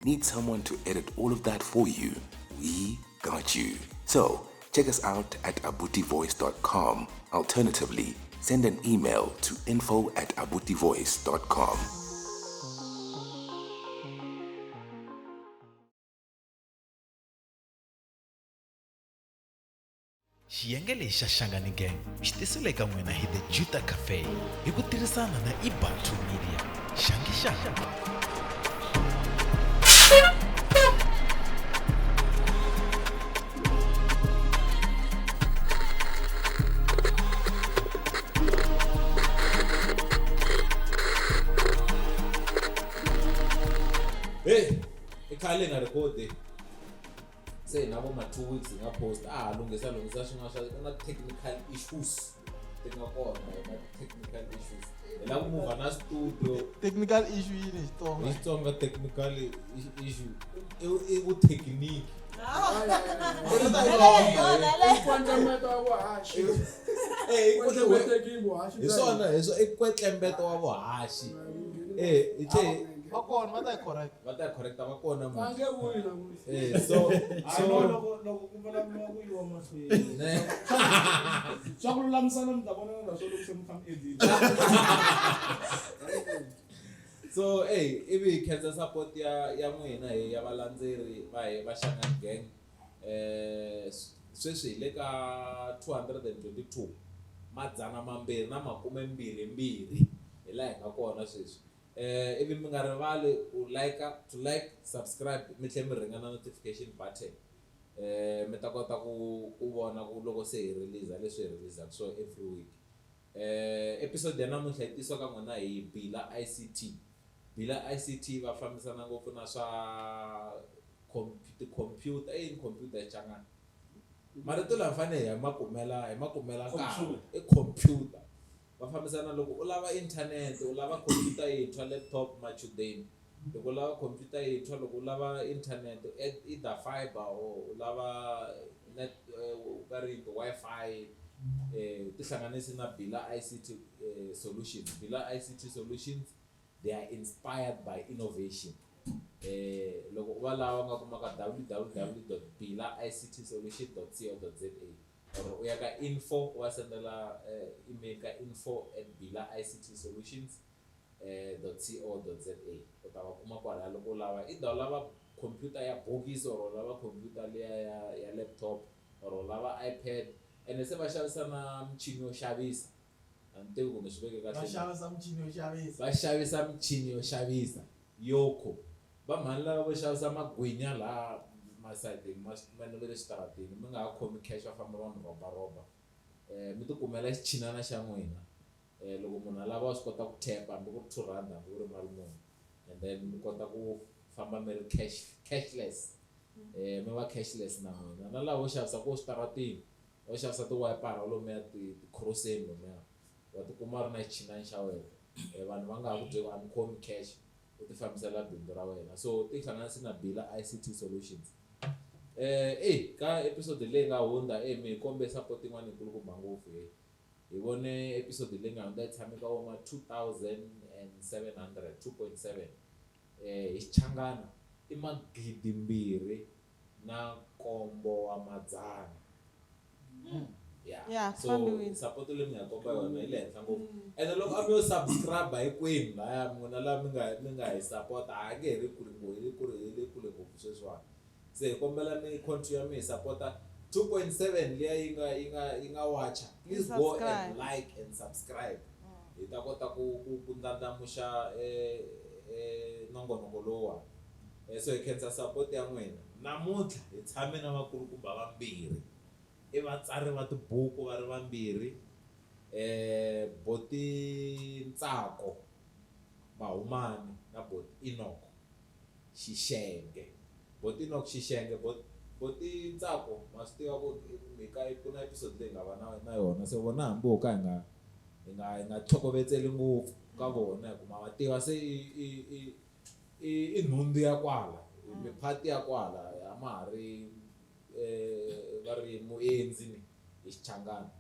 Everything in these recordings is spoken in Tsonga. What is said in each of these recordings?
Need someone to edit all of that for you? We got you. So check us out at abutivoice.com. Alternatively, send an email to info at abutivoice.com. Xiyenge lexi xa Shangani Gang xi tisiwile eka n'wina hi The Juta Cafe hi ku tirhisana na Ibantu Media. Xangi xangi. Hey, i khale nga record. Se hi na vo ma 2 weeks hi nga post, a ha lunghisa lunghisa swin'wana swa ku na technical issues ti nga kona, hi na technical issues, hi lava ku muvha na studio. Technical issue yini hi Xitsonga? Hi Xitsonga technical issue i vuthekiniki. Nkwandzambeto wa vuhaxi. Hi swona, hi swo i nkwetlembetano wa vuhaxi, eh, i tlhe Va kona, va ta yi correct. Va ta correcta, va kona. Va nge vuyi namuntlha. Eh, so so loko ku vulavuriwa ku yiwa mahlweni. Ne. Swa ku lulamisana mi ta vonana na swona loko se mi kha mi edit. So ey, ivi hi khensa support ya n'wina, hi ya valandzeri va hi va Shangani Gang. Sweswi hi le ka 222, 222, hi laha hi nga kona sweswi. Ivi mi nga rivali ku like, to like, subscribe, mi tlhela mi ringa na notification button, mi ta kota ku vona ku loko se hi release leswi hi releasaka so every week. Episode ya namuntlha yi tisiwa ka n'wina hi Bila ICT. Bila ICT va fambisana ngopfu na swa ti-computer, i yini computer hi Xichangani? Marito lawa fanele hi ma kumela, hi ma kumela nkarhi. I computer. Va fambisana loko u lava internet, u lava computer yintshwa, laptop, machudeni, loko u lava computer yintshwa, loko u lava internet, either fiber or u lava net, va ri Wi-Fi, tihlanganisi na Bila ICT Solutions. Bila ICT Solutions, they are inspired by innovation. Loko u va lava, nga kuma ka www.bilaictsolution.co.za or u ya ka info, u va sendela email ka info@bilaict solutions .co.za, u ta va kuma kwalaya. Loko u lava, either u lava computer ya bokisi or u lava computer liya ya laptop or u lava iPad, ene se va xavisa na michini yo xavisa. A ni tivi ku ni swi veke Va kahle. Xavisa michini yo xavisa. Va xavisa michini yo xavisa yoko. Va mhani lava vo xavisa magwinya laha masayitini ma le switarateni, mi nga ha khomi cash, va famba va mi rhobarhoba. Mi tikumela xichinana xa n'wina. Loko munhu a lava, wa swi kota ku tap hambi ku ri R2, hambi ku ri mali muni, and then mi kota ku famba mi ri cashless, mi va cashless na n'wina. Na lava vo xavisa ko switaratini, va xavisa tiwayipara lomuya ti-crosseni lomuya, wa tikuma u ri na xichinana xa wena. Vanhu va nga ha ku byeli a ni khomi cash, u ti fambisela bindzu ra wena. So tihlanganisi na Bila ICT Solutions. Eh, ka episode leyi nga hundza, mi hi kombe support yin'wana yikulukumba ngopfu. Hi vone episode leyi nga hundza yi tshame ka voma 2700, 2.7, hi Xichangana i 2700. Yeah. Yeah, So fambiwile. support leyi mi nga komba yona yi le henhla ngopfu, ene loko a mi yo subscribe hinkwenu laya n'wina laha mi nga hi support, a nge he ri kule ngopfu, hi le kule, hi le kule ngopfu sweswiwani. Se hi kombela mi continue mi hi sapota. 2.7 liya yi nga wacha, please go and Subscribe. like and subscribe, hi ta kota ku ndlandlamuxa nongonoko lowuwani. So hi khensa support ya n'wina. Namuntlha hi tshame na vakulukumba vambirhi, i vatsari va tibuku va ri vambirhi, Boti Ntsako Mahumani na Boti Enoch Xixenge. Boti Enoch Xixenge, Boti Ntsako, ma swi tiva ku hi ka ku na episode leyi nga va na yona, se vona hambi ho ka hi nga tlhokovetseli ngopfu ka vona, hi ku ma va tiva se i nhundzu ya kwala, miphati ya kwala, a ma ha ri, va ri muendzi ni hi Xichangani.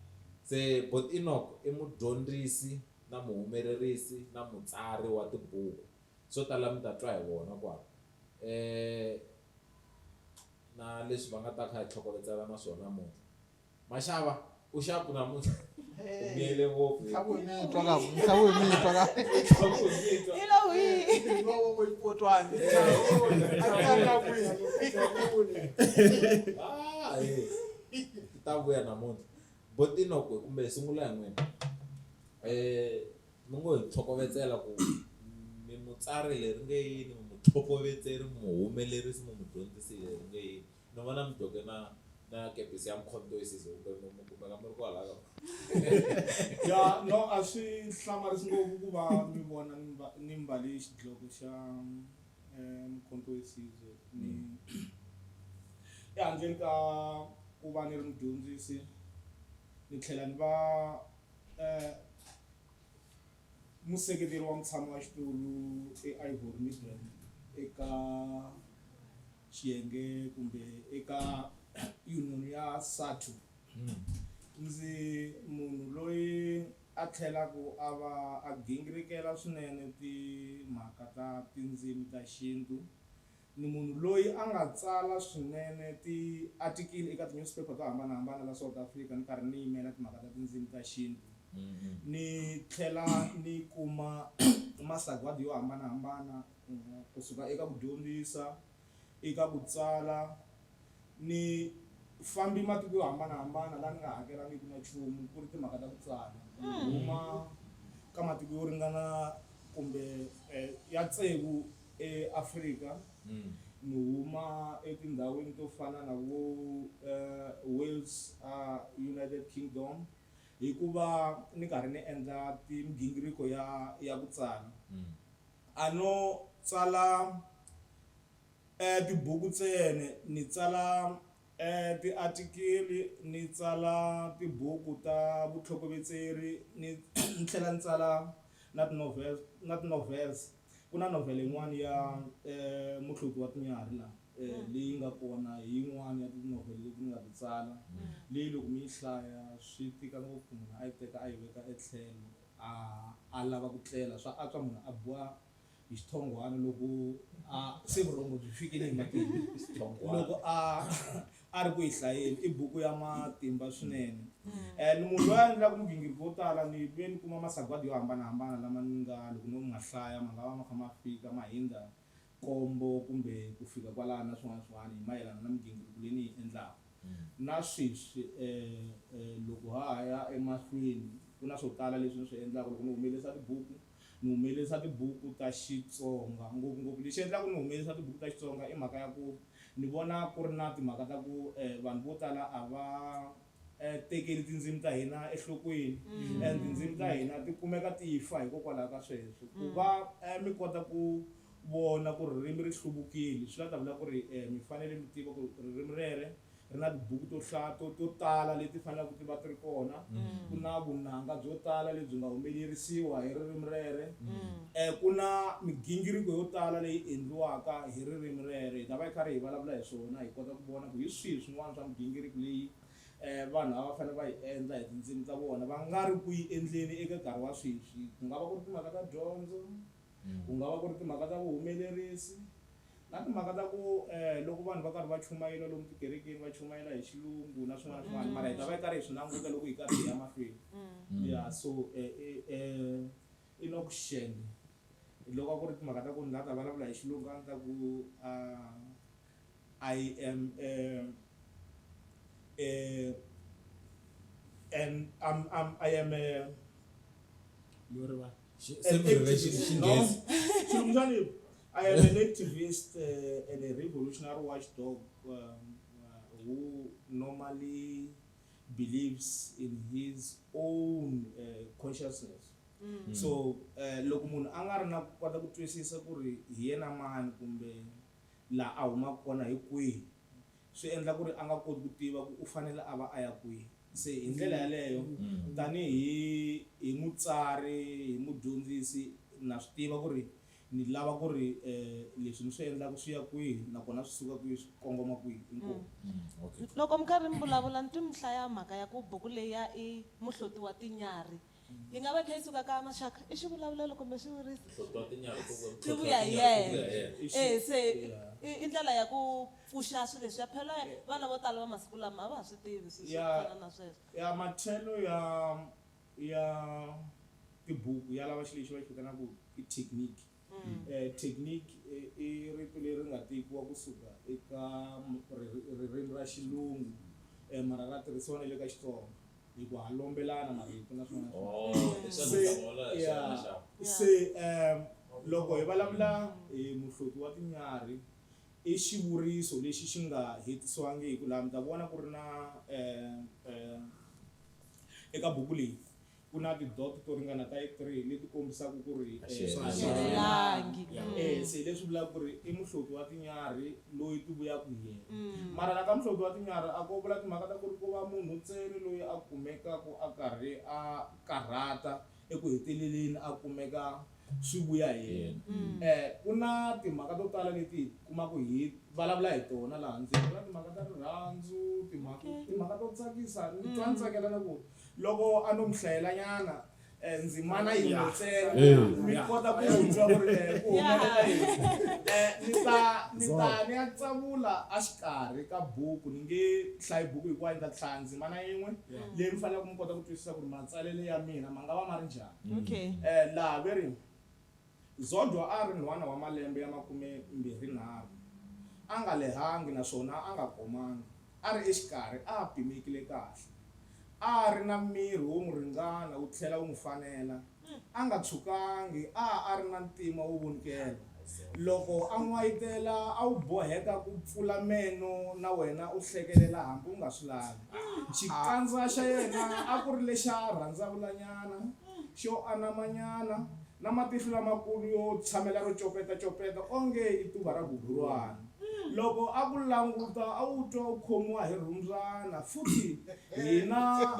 Se Bot Enoch i mudyondzisi na muhumelerisi na mutsari wa tibuku, swo tala mi ta twa hi vona kwala. Na leswi va nga ta kha hi tlhokovetsela na swona namuntlha. Maxava u xapu namuntlha u miyele ngopfu. Nhlavu hi mitwa ka, nhlavu hi mitwa ka. Nhlavu hi mitwa. Yi lo hwii. Lo wo xipotwana. A ta kwihi? Ah, eh. Ti ta vuya namuntlha. Botinoko kumbe hi sungula hi n'wina. Mi ngo hi tlhokovetsela ku mi mutsari leri nge yini, mi mutlhokovetseri, mi muhumelerisi, mi mudyondzisi leri nge yini. Ni vona mi gqoke na kepisi ya Mkhonto we Sizwe kumbe mi kumeka mi ri kwalaya ka. Ya, no, a swi hlamarisi ngopfu ku va mi vona ni mbale xidloko xa Mkhonto we Sizwe ni ehandleni ka ku va ni ri mudyondzisi ni tlhela ni va museketeri wa mutshami wa xitulu eIvory Midrand eka xiyenge kumbe eka union ya SATU. Ndzi munhu loyi a tlhelaku a va a gingirikela swinene timhaka ta tindzimi ta xintu. Ni munhu loyi a nga tsala swinene ti-article eka ti-newspaper to hambanahambana la South Africa ni karhi ni yimela timhaka ta tindzimi ta xintu. Ni tlhela ni kuma masagwadi yo hambanahambana kusuka eka ku dyondzisa, eka ku tsala, ni fambi matiko yo hambanahambana laha ni nga hakelangiki na nchumu ku ri timhaka ta ku tsala. Ni huma ka matiko yo ringana kumbe ya tsevu eAfrika. Ni huma etindhawini to fana na vo Wales, United Kingdom, hikuva ni karhi ni endla migingiriko ya ku tsala. A no tsala tibuku ntsena, ni tsala ti-article, ni tsala tibuku ta vutlhokovetseri, ni tlhela ni tsala na ti-novels, na ti-novels. Ku na novhele yin'wana ya Muhloti wa Tinyarhi la leyi nga kona hi yin'wana ya tinovhele leti ni nga ti tsala, leyi loko mi yi hlaya swi tika ngopfu munhu a yi teka a yi veka etlhelo a lava ku tlela. Swa antswa munhu a biwa hi xithongwana loko a se vurhongo byi fikile hi matimba. Loko a ri ku yi hlayeni, i buku ya matimba swinene. Ni munhu loyi a endlaka migingiriko yo tala, ni ve ni kuma masagwadi yo hambanahambana lama ni nga loko no ma hlaya ma nga va ma kha ma fika ma hundza nkombo kumbe ku fika kwalano na swin'wana na swin'wana hi mayelana na migingiriko leyi ni yi endlaka. Na sweswi loko ha ha ya emahlweni ku na swo tala leswi ni swi endlaka. Loko ni humelerisa tibuku, ni humelerisa tibuku ta Xitsonga ngopfungopfu. Lexi endlaka ni humelerisa tibuku ta Xitsonga i mhaka ya ku ni vona ku ri na timhaka ta ku vanhu vo tala a va tekeli tindzimi ta hina enhlokweni, and tindzimi ta hina ti kumeka ti fa hikokwalaho ka sweswo. Ku va mi kota ku vona ku ririmi ri hluvukile swi la ta vula ku ri mi fanele mi tiva ku ririmi rere ri na tibuku to hlaya to tala leti faneleke ti va ti ri kona. Ku na vunanga byo tala lebyi nga humelerisiwa hi ririmi rere. Ku na migingiriko yo tala leyi endliwaka hi ririmi rere. Hi ta va hi karhi hi vulavula hi swona, hi kota ku vona ku hi swihi swin'wana swa migingiriko leyi vanhu a va fanele va yi endla hi tindzimi ta vona va nga ri ku yi endleni eka nkarhi wa sweswi. Ku nga va ku ri timhaka ta dyondzo, ku nga va ku ri timhaka ta vuhumelerisi, na timhaka ta ku loko vanhu va karhi va chumayela lomu tikerekeni va chumayela hi xilungu na swin'wana na swin'wana, mara hi ta va hi karhi hi swi languta loko hi karhi hi ya mahlweni. Ya, so Enoch Shenge, loko a ku ri timhaka ta ku ni la ta vulavula hi xilungu a ni ta ku I am and I'm, I am a Yo rivala. Se mi rivele Xinghezi. Xilungu xa ni I am an activist and a revolutionary watchdog who normally believes in his own consciousness. So loko munhu a nga ri na ku kota ku twisisa ku ri hi yena mani kumbe laha a humaka kona hi kwihi, swi endla ku ri a nga koti ku tiva ku u fanele a va a ya kwihi. Se hi ndlela yaleyo tanihi hi mutsari, hi mudyondzisi, na swi tiva ku ri ni lava ku ri leswi ni swi endlaka swi ya kwihi nakona swi suka kwihi swi kongoma kwihi. Inkomu. Okay. Loko mi karhi mi vulavula ni twi mi hlaya mhaka ya ku buku leyi ya i Muhloti wa Tinyarhi. Yi nga va yi kha yi suka ka maxaka, i xivulavulelo kumbe xivuriso? Muhloti wa tinyarhi ku Ti vuya hi yena. Ku vuya hi yena. Se I ndlela ya ku pfuxa swilo leswiya phela vana vo tala va masiku lama a va ha swi tivi swilo swo fana na sweswo. Ya mathyelo ya ya tibuku ya lava xilo lexi va xi vitanaka i technique. Technique i rito leri nga tekiwa kusuka eka ririmi ra xilungu mara ra tirhisiwa na le ka Xitsonga hi ku ha lombelana marito na swin'wana na swin'wana. Oh, leswi Se ni ta vula hi ya swona xa. se loko hi vulavula hi muhloti wa tinyarhi i xivuriso lexi xi nga hetisiwangiki laha mi ta vona ku ri na eka buku leyi ku na ti-dot to ringana ta 3 leti kombisaka ku ri A xi helelangi. Se leswi vulaka ku ri i muhloti wa tinyarhi loyi ti vuyaka hi yena. Mara la ka muhloti wa tinyarhi a ko vula timhaka ta ku ri ko va munhu ntsena loyi a kumekaka a karhi a karhata eku heteleleni a kumeka swi vuya hi yena. Ku na timhaka to tala leti hi kumaka hi vulavula hi tona laha ndzeni. Ku na timhaka ta rirhandzu, timhaka timhaka to tsakisa. Ni twa ni tsakela na ku loko a no mi hlayelanyana ndzimana yin'we ntsena mi kota ku twa ku ri ku humelela yini. Ni ta ni ta ni ya tsavula exikarhi ka buku ni nge hlayi buku hinkwayo ni ta hlaya ndzimana yin'we leyi mi faneleke mi kota ku twisisa ku ri matsalelo ya mina ma nga va ma ri njhani. Laha ve ri Zodwa a ri nhwana wa malembe ya makumembirhi-nharhu. A nga lehangi naswona a nga komangi, a ri exikarhi, a pimekile kahle. A ri na miri wo n'wi ringana wu tlhela wu n'wi fanela. A nga tshwukangi, a a ri na ntima wo vonikela. Loko a n'wayitela a wu boheka ku pfula meno na wena u hlekelela hambi u nga swi lavi. Xikandza xa yena a ku ri lexa rhandzavulanyana, xo anamanyana, na matihlo lamakulu yo tshamela ro copeta-copeta onge i tuva ra gugurwana. Loko a ku languta a wu twa u khomiwa hi rhumbyana, futhi hina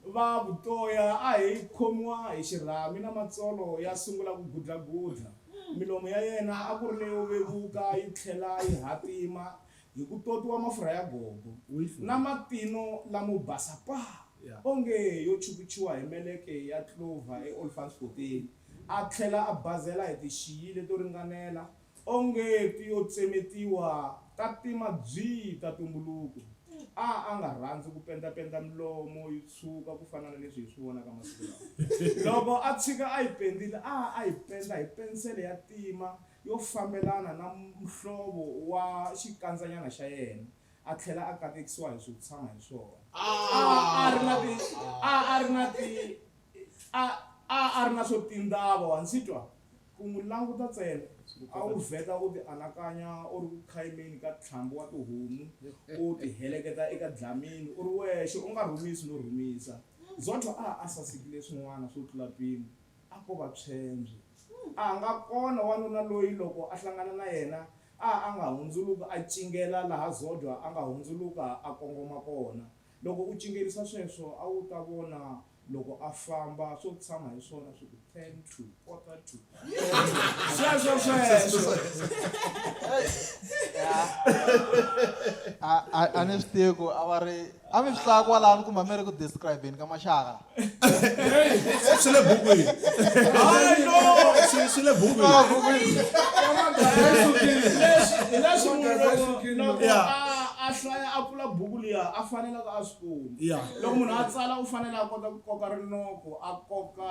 va vutoya a hi khomiwa hi xirhami na matsolo ya sungula ku gudlagudla. Milomo ya yena a ku ri leyo vevuka yi tlhela yi hatima hi ku totiwa mafurha ya gogo, na matino lamo basa paa, onge yo chukuchiwa hi meleke ya clover eOlifantsfontein. A tlhela a bazela hi tixiyi leto ringanela, onge ti yo tsemetiwa ta tima dzwii ta tumbuluko. A a nga rhandzi ku penda-penda milomo yi tshuka ku fana na leswi hi swi vonaka masiku lawa. Loko a tshika a yi pendile, a a yi penda hi pensele ya tima yo fambelana na muhlovo wa xikandzanyana xa yena, a tlhela a katekisiwa hi swo tshama hi swona. A a ri na ti, a a ri na ti, a a a ri na swo tindava, wa ndzi twa? Ku n'wi languta ntsena, a wu vheta u tianakanya u ri ku khayimeni ka ntlhambi wa tihomu, u tiheleketa eka dlamini u ri wexe, u nga rhumisi no rhumisa. Zodwa a a sasekile swin'wana swo tlula mpimo. A ko va phyembye. A nga kona wanuna loyi loko a hlangana na yena a a nga hundzuluka a cingela laha Zodwa a nga hundzuluka a kongoma kona. Loko u cingerisa sweswo a wu ta vona loko a famba swo tshama hi swona swi ku ten to, quarter to, sweswo sweswo. A a a ni swi tivi ku a va ri a mi swi hlaya kwalano kumbe a mi ri ku describe-ni ka maxaka swi le bukwini Hayi no! swi le bukwini Leswi hi leswi munhu loko loko Yeah. a a hlaya a pfula buku liya a faneleke a swi kuma. Yeah. Loko munhu a tsala u fanele a kota ku koka rinoko a koka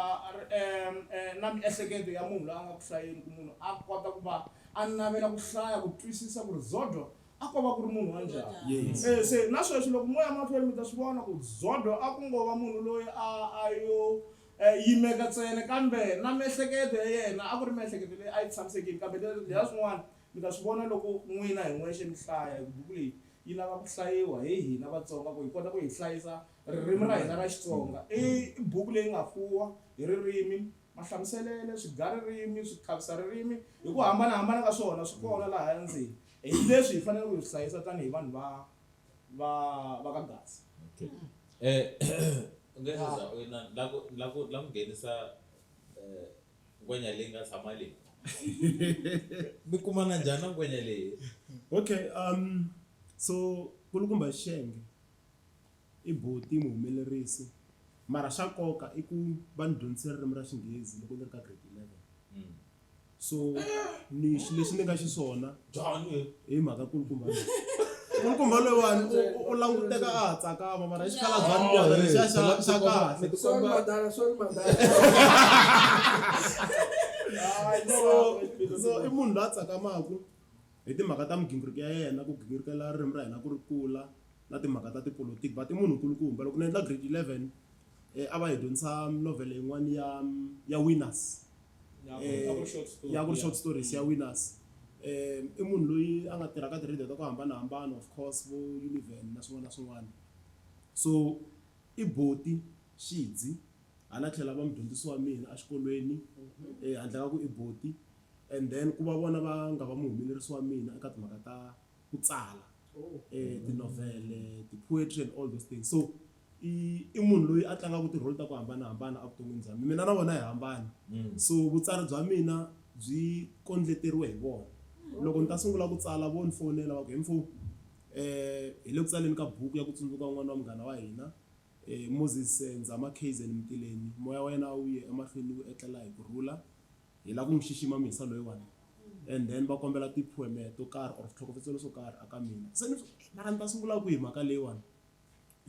na miehleketo ya munhu loyi a nga ku hlayeni ku munhu a kota ku va a navela ku hlaya ku twisisa ku ri Zodwa a ko va ku ri munhu wa njhani. Yes. Se na sweswi loko mo ya mahlweni mi ta swi vona ku Zodwa a ku ngo va munhu loyi a a yo yimeka ntsena kambe na miehleketo ya yena a ku ri miehleketo leyi a yi tshamisekile kambe leswiya swin'wana mi ta swi vona loko n'wina hi n'wexe mi hlaya hi ku buku leyi yi lava ku hlayiwa hi hina Vatsonga ku hi kota ku hi hlayisa ririmi ra hina ra Xitsonga. I buku leyi nga fuwa hi ririmi, mahlamuselele, swigaririmi, swikhavisa-ririmi hi ku hambana-hambana ka swona swi kona lahaya ndzeni. Hi leswi hi faneleke ku hi swi hlayisa tanihi vanhu va va va ka Gaza. Okay. U nge se za u na la ku la ku la ku nghenisa ngwenya leyi nga tshama le. Mi kumana njhani na ngwenya leyi? Okay, so kulukumba Xenge i buti muhumelerisi mara xa nkoka i ku va ni dyondzise ririmi ra Xinghezi loko ni ri ka grade 11. So ni xi lexi ni nga xiswona Njhani? hi mhaka kulukumba loyi. Kulukumba loyiwani u languteka a ha tsakama mara i xikhalabyani nyana lexiya xa kahle. Sorry madala, sorry madala. So i munhu loyi a tsakamaku hi timhaka ta migingiriko ya yena ku gingirikela ririmi ra hina ku ri kula na timhaka ta tipolotiki but i munhu nkulukumba loko ni endla grade 11 a va hi dyondzisa novhele yin'wana ya winners. Ya ku ri short stories ya winners. I munhu loyi a nga tirha ka ti-radio ta ku hambanahambana of course vo Univen na swin'wana na swin'wana. So i boti Xidzi hala tlhela va mudyondzisi wa mina exikolweni handle ka ku i boti and then ku va vona va nga va muhumelerisi wa mina eka timhaka ta ku tsala tinovhele ti-poetry and all those things. So i munhu loyi a tlangaka ti-role ta ku hambanahambana evuton'wini bya mina. Mina na vona hi hambana. So vutsari bya mina byi kondleteriwe hi vona. Loko ni ta sungula ku tsala vo ni fonela va ku he mfo hi le ku tsaleni ka buku ya ku tsundzuka un'wana wa munghana wa hina Moses Nzama Kaizen Mtileni moya wa yena wu ye emahlweni wu etlela hi kurhula hi lava ku n'wi xixima muhisa loyiwani and then va kombela ti-poem to karhi or switlhokovetselo swo karhi aka mina se ni mara ni ta sungula kwihi mhaka leyiwani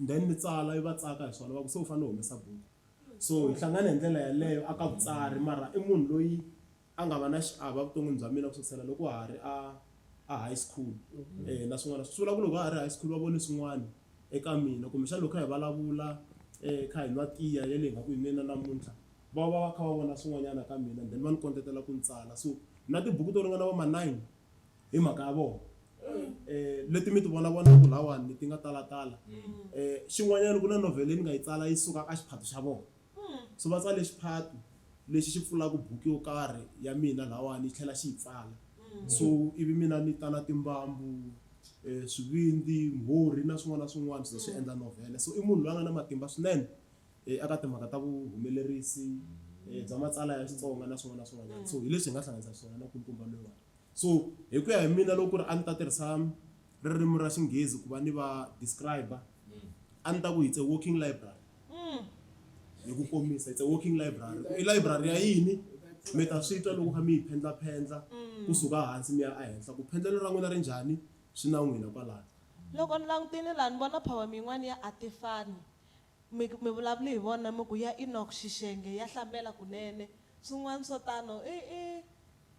then ni tsala yi va tsaka hi swona va ku se u fanele u humesa buku so hi hlangane hi ndlela yaleyo aka vutsari mara i munhu loyi a nga va na xiave evuton'wini bya mina ku sukisela loko ha ri a high school na swin'wana swi vula ku loko ha ri high school va vone swin'wana eka mina kumbexana loko kha hi vulavula kha hi nwa tiya ya leyi nga ku yi nweni namuntlha va va va kha va vona swin'wanyana ka mina then va ni kondletela ku ni tsala so na tibuku to ringana vo ma 9 hi mhaka ya vona leti mi ti vona vonaku lawani ti nga talatala xin'wanyana ku na novhele leyi ni nga yi tsala yi suka ka xiphato xa vona so va tsale xiphato lexi xi pfulaka buku yo karhi ya mina lawani yi tlhela xi yi pfala so ivi mina ni ta na timbambu swivindzi mhorhi na swin'wana na swin'wana swi swi endla novhele so i munhu loyi a nga na matimba swinene eka timhaka ta vuhumelerisi bya matsalwa ya Xitsonga na swin'wana na swin'wanyana so hi leswi hi nga hlanganisa xiswona na nkulukumba loyiwani so hi ku ya hi mina loko ku ri a ni ta tirhisa ririmi ra Xinghezi ku va ni va describe a ni ta ku it's a walking library hi ku komisa it's a walking library i library ya yini mi ta swi twa loko kha mi yi phendlaphendla kusuka hansi mi ya ehenhla ku phendlelo ra n'wina ri njhani swi na n'wina kwalano. Loko ni langutile laha ni vona poem yin'wana ya Atifani mi mi vulavuli hi vona mi ku ya Enoch Xixenge ya hlambela kunene swin'wana swo tano i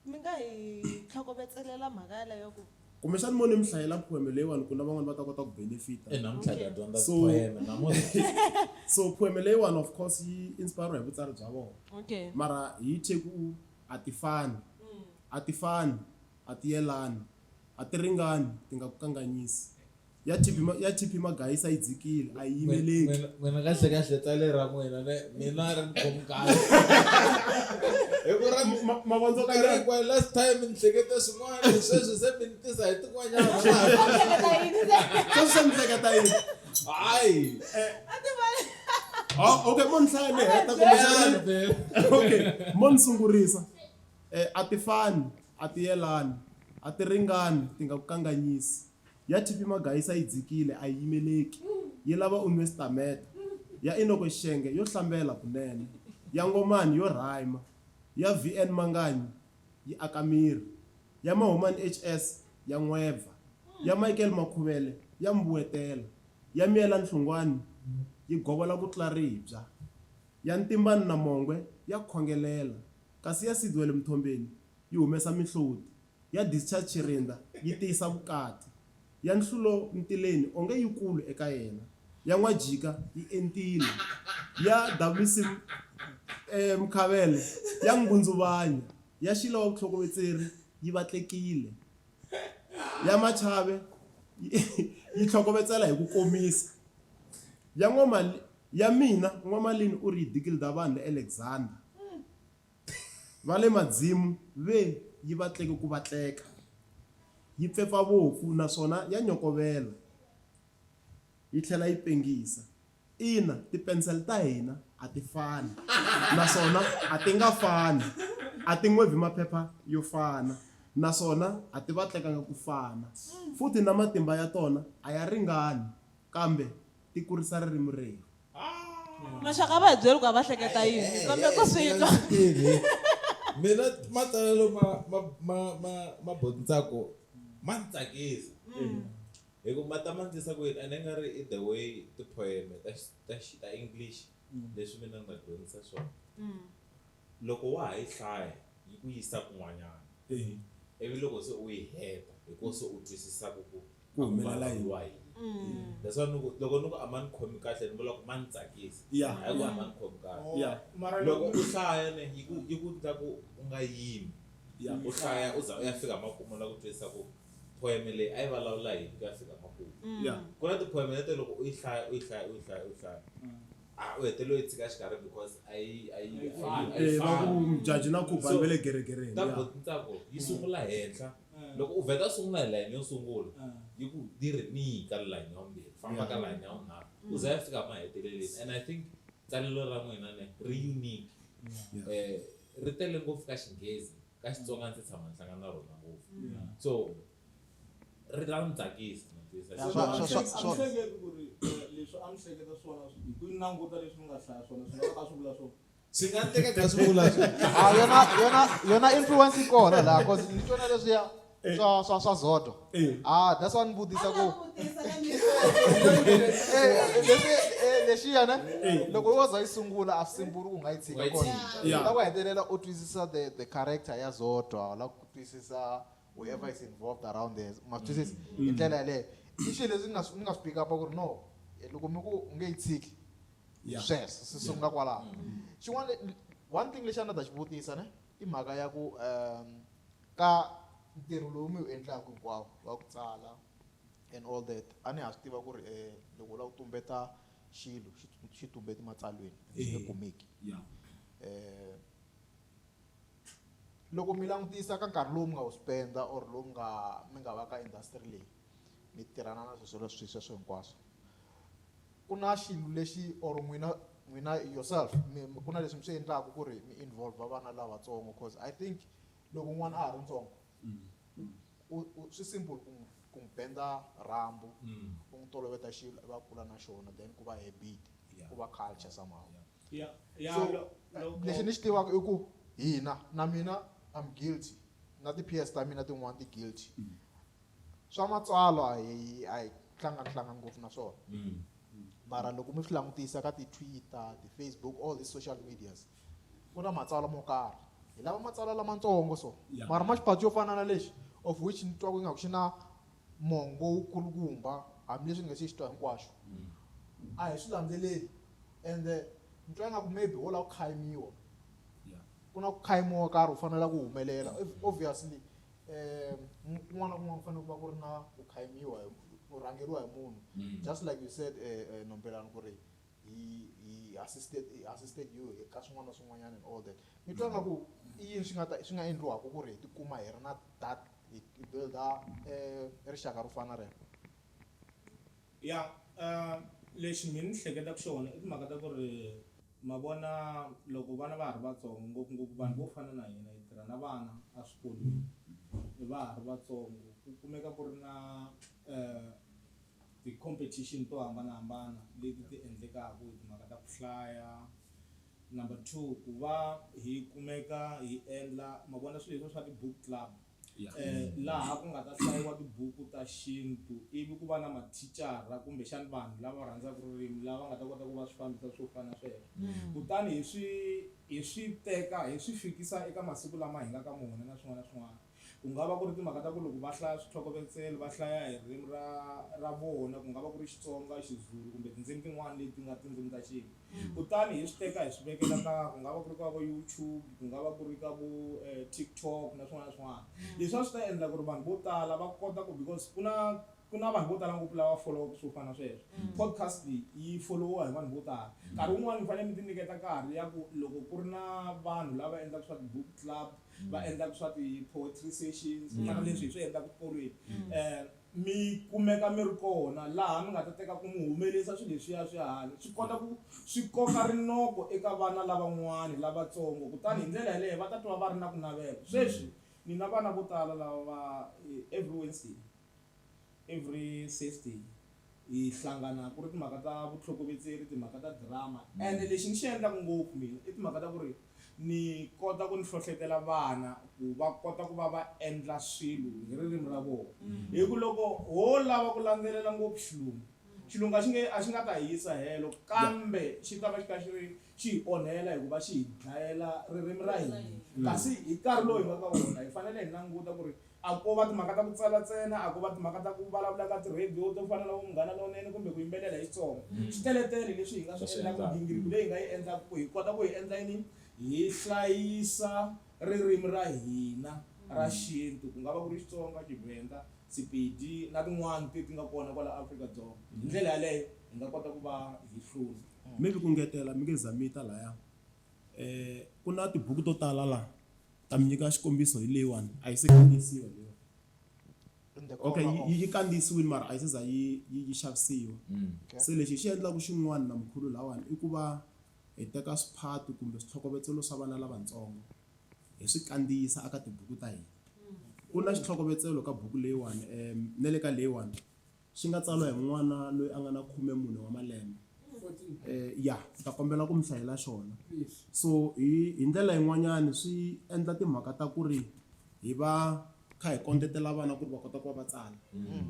mi nga hi tlhokovetselela mhaka yaleyo ku kumbexani mo ni mi hlayela poem leyiwani ku na van'wani va ta kota ku benefita. Namuntlha hi ta dyondza So poem namuntlha. So poem leyiwani of course yi inspire hi vutsari bya vona. Mara hi thye ku a ti fani a ti fani a ti yelani a ti ringani ti nga ku kanganyisi ya TP ya TP Magayisa yi dzikile a yi yimeleki. N'wina kahle kahle tsale ra n'wina ne mina ri ni khomi kahle. Hi ku ra Mavondzo ka nkarhi hinkwayo last time ni hlekete swin'wana sweswi se mi ni tisa hi tin'wanyana. Hleketa yini se? Sweswi se mi hleketa yini? Hayi. Oh, okay, mo ni hlaya ni heta kumbexana. Okay, mo ni sungurisa. A ti fani, a ti yelani, a ti ringani, ti nga ku kanganyisi. Ya TP Magayisa yi dzikile a yi yimeleki yi lava u nwe stameta. Ya Enoch Xixenge yo hlambela kunene. Ya Ngomani yo rhyme. Ya VN Manganyi yi aka miri. Ya Mahumani HS ya n'webva. Ya Michael Makhuvele ya mbuwetela. Ya Miyela Nhlungwani yi govola ku tlula ribya. Ya Ntimbani na Mongwe ya khongelela. Kasi ya Sidwell Mthombeni yi humesa mihloti. Ya Discharge Chirinda yi tiyisa vukati. Ya Nhlulo Mtileni onge yikulu eka yena. Ya N'wajika yi entile. Ya WC Mkhavele ya ngundzuvanya. Ya Sheila wa vutlhokovetseri yi vatlekile. Ya Machave yi tlhokovetsela hi ku komisa. Ya N'wamali ya mina N'wamalini u ri yi dikilda vanhu le Alexander. Va le madzimu ve yi vatleke ku vatleka. Yi pfepfa vopfu naswona ya nyokovela yi tlhela yi pengisa. Ina, tipensele ta hina a ti fani naswona a ti nga fani. A ti n'wevhi maphepha yo fana naswona a ti vatlekanga ku fana. Futhi na matimba ya tona a ya ringani kambe ti kurisa ririmi rerhu. Maxaka a va hi byeli ku a va hleketa yini kambe ku swi twa. Mina matsalelo ma ma ma ma ma Bontsako ma ni tsakisa. Hi ku ma ta ma ndlisa ku yini ene nga ri i the way ti-poem ta ta ta English leswi mina ni nga dyondzisa swona. Loko wa ha yi hlaya yi ku yisa kun'wanyana. Ivi loko se u yi heta hi ko se u twisisaka ku Ku humelela yini. vulavuriwa yini. That's why ni ku loko ni ku a ma ni khomi kahle ni vula ku ma ni tsakisa. Hayi ku a ma ni khomi kahle. Mara Loko u hlaya ne yi ku yi ku endla ku u nga yimi. U hlaya u za u ya fika makumu u lava ku twisisa ku poem leyi a yi vulavula yini ku ya fika makumu. Ku na ti-poem leti loko u yi hlaya u yi hlaya u yi hlaya u yi hlaya a u hetelela u yi tshika xikarhi because a yi a yi a yi a yi Eh, va ku fani. mjaji na Khubani So, va le geregereni. ta Bontsako yi sungula henhla loko u vheta u sungula hi layeni yo sungula yi ku yi ri ni ka layeni ya vumbirhi famba ka layeni ya vunharhu u za ya fika maheteleleni and I think tsalelo ra n'wina ne ri unique ri tele ngopfu ka Xinghezi ka Xitsonga a ndzi tshama ni hlangana na rona ngopfu so ri ra ni tsakisa na twisisa. Ya, swa- swa- swa- A mi hleketi ku ri leswi a mi hleketa swona hi ku languta leswi mi nga hlaya swona swi nga va swi vula swona. Swi nga endleka ka swi vula swona. Ah, yona yona yona influence yi kona laha cause ni twa na leswiya swa swa swa Zoto. Ah, that's why ni vutisa ku Eh, leswi lexiya ne loko wo za yi sungula a swi simple ku nga yi tshika U nga yi kona. tshika. Yeah. Ta ku hetelela u twisisa the character ya Zodwa, la ku twisisa whoever is involved around there. Ma swi twisisa hi ndlela yaleyo. I xilo leswi ni nga swi ni nga swi pick up ku ri no, loko mi ku u nge yi tshiki sweswo swi sungula kwalaho. Xin'wana one thing lexi a ni ta xi vutisa ne i mhaka ya ku ka ntirho lowu mi wu endlaka hinkwawo wa ku tsala and all that a ni ha swi tiva ku ri loko u lava ku tumbeta xilo xi tumbeti matsalweni xi nge kumeki. Loko mi langutisa ka nkarhi lowu mi nga wu spenda or lowu nga mi nga va ka industry leyi mi tirhana na swilo sweswo sweswo hinkwaswo ku na xilo lexi or n'wina n'wina yourself mi ku na leswi mi swi endlaka ku ri mi involve vana lavatsongo cause I think loko n'wana a ha ri ntsongo u swi simple ku n'wi ku n'wi benda rhambu u n'wi toloveta xilo va kula na xona then ku va habit ku va culture somehow. Yeah, yeah, So, loko lexi ni xi tivaka i ku hina na mina I'm guilty na ti-peers ta mina tin'wana ti guilty. Swa matsalwa hi a hi hlangani ngopfu na swona. Mara loko mi swi langutisa ka ti-Twitter, ti-Facebook, all these social medias ku na matsalwa mo karhi. Hi lava matsalwa lamatsongo so. Mara ma xiphato xo fana na lexi of which ni twa ingaku xi na mongo wu kulukumba hambileswi ni nga se xi twa hinkwaxo. A hi swi landzeleli and ni twa ingaku maybe wo lava ku khayimiwa. Ku na ku khayimiwa ko karhi u fanele ku humelela. Obviously kun'wana na kun'wana ku fanele ku va ku ri na ku khayimiwa ku rhangeriwa hi munhu. Just like you said Nombelani ku ri he assisted he assisted you ka swin'wana na swin'wanyana and all that. Ni twa ingaku i yini swi nga ta swi nga endliwaka ku ri hi tikuma hi ri na that hi builder rixaka ro fana na rero. Ya, lexi mina ni hleketaka xona i timhaka ta ku ri ma vona loko vana va ha ri vatsongo ngopfungopfu vanhu vo fana na hina hi tirha na vana eswikolweni va ha ri vatsongo ku kumeka ku ri na ti-competition to hambanahambana leti ti endlekaka hi timhaka ta ku hlaya. Number 2 ku va hi kumeka hi endla ma vona swilo leswi swa ti-book club laha ku nga ta hlayiwa tibuku ta xintu ivi ku va na mathicara kumbexana vanhu lava rhandzaka ririmi lava nga ta kota ku va swi fambisa swo fana na sweswo. Kutani hi swi teka hi swi fikisa eka masiku lama hi nga ka mona na swin'wana na swin'wana. Ku nga va ku ri timhaka ta ku loko va hlaya switlhokovetselo va hlaya hi ririmi ra vona ku nga va ku ri Xitsonga, Xizulu kumbe tindzimi tin'wana leti nga tindzimi ta xintu. Kutani hi swi teka hi swi vekela ka ku nga va ku ri ka vo YouTube ku nga va ku ri ka vo TikTok na swin'wana na swin'wana. Leswi a swi ta endla ku ri vanhu vo tala va kota ku because ku na ku na vanhu vo tala ngopfu lava follow-aka swo fana na sweswo. Podcast leyi yi follow-iwa hi vanhu vo tala. Nkarhi wun'wani mi fanele mi ti nyiketa nkarhi ya ku loko ku ri na vanhu lava endlaka swa ti-book club va endlaka swa ti-poetry sessions ku fana na leswi hi swi endlaka exikolweni. Mi kumeka mi ri kona laha mi nga ta teka ku mi humelerisa swilo leswiya swi hanya swi kota ku swi koka rinoko eka vana lavan'wani lavatsongo kutani hi ndlela yaleyo va ta twa va ri na ku navela. Sweswi ni na vana vo tala lava va every Wednesday every Thursday hi hlangana ku ri timhaka ta vutlhokovetseri timhaka ta drama ene lexi ni xi endlaka ngopfu mina i timhaka ta ku ri Ni kota ku ni hlohletela vana ku va kota ku va va endla swilo hi ririmi ra vona. Hi ku loko ho lava ku landzelela ngopfu xilungu, xilungu a xi nge a xi nga ta hi yisa helo kambe xi ta va xi kha xi ri xi hi onhela hikuva xi hi dlayela ririmi ra hina. Kasi hi nkarhi lowu hi nga ka wona hi fanele hi languta ku ri a ko va timhaka ta ku tsala ntsena, a ko va timhaka ta ku vulavula ka ti-radio to fana na vo Munghana Lonene kumbe ku yimbelela hi Xitsonga. Swi teletele leswi hi nga swi endlaka, migingiriko leyi hi nga yi endlaka ku hi kota ku hi endla yini, hi hlayisa ririmi ra hina ra xintu, ku nga va ku ri Xitsonga, Xivhenda, Sepedi na tin'wana leti nga kona kwala Afrika-Dzonga. Hi ndlela yaleyo hi nga kota ku va hi hlula. Maybe ku ngetela mi nge zamita laya ku na tibuku to tala la ta mi nyika xikombiso hi leyiwani a yi se kandziyisiwa leyiwani okay yi kandziyisiwile mara a yi se za yi yi yi xavisiwa se lexi hi xi endlaka xin'wana na mkhulu lawani i ku va hi teka swiphato kumbe switlhokovetselo swa vana lavatsongo hi swi kandziyisa eka tibuku ta hina ku na xitlhokovetselo ka buku leyiwani na le ka leyiwani xi nga tsariwa hi n'wana loyi a nga na 14 wa malembe ya ni ta kombela ku mi hlayela xona so hi hi ndlela yin'wanyani swi endla timhaka ta ku ri hi va kha hi kondletela vana ku ri va kota ku va va tsala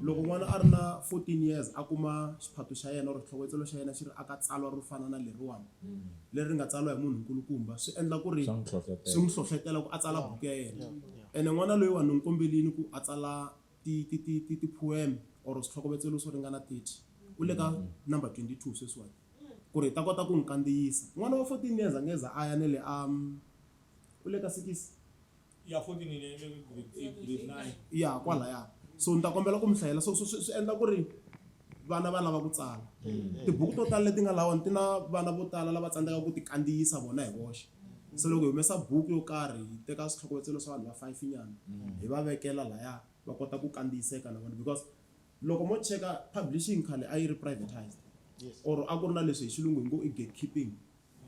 loko n'wana a ri na 14 years a kuma xiphato xa yena or xitlhokovetselo xa yena xi ri aka tsalwa ro fana na leriwani leri nga tsariwa hi munhu nkulukumba swi endla ku ri swi n'wi hlohletela ku a tsala buku ya yena ene n'wana loyiwani ni n'wi kombelini ku a tsala ti ti ti ti ti-poem or switlhokovetselo swo ringana 30 u le ka number 22 sweswiwani ku ri hi ta kota ku n'wi kandziyisa n'wana wa 14 years a nge za a ya ne le a u le ka sikisi ya 14 le le grade 8 grade 9 ya kwalaya so ni ta kombela ku mi hlayela so swi swi endla ku ri vana va lava ku tsala tibuku to tala leti nga lawani ti na vana vo tala lava tsandzekaka ku ti kandziyisa vona hi voxe se loko hi humesa buku yo karhi hi teka switlhokovetselo swa vanhu va five nyana hi va vekela laya va kota ku kandziyiseka na vona because loko mo cheka publishing khale a yi ri privatized or a ku ri na leswi hi xilungu hi ngo i gatekeeping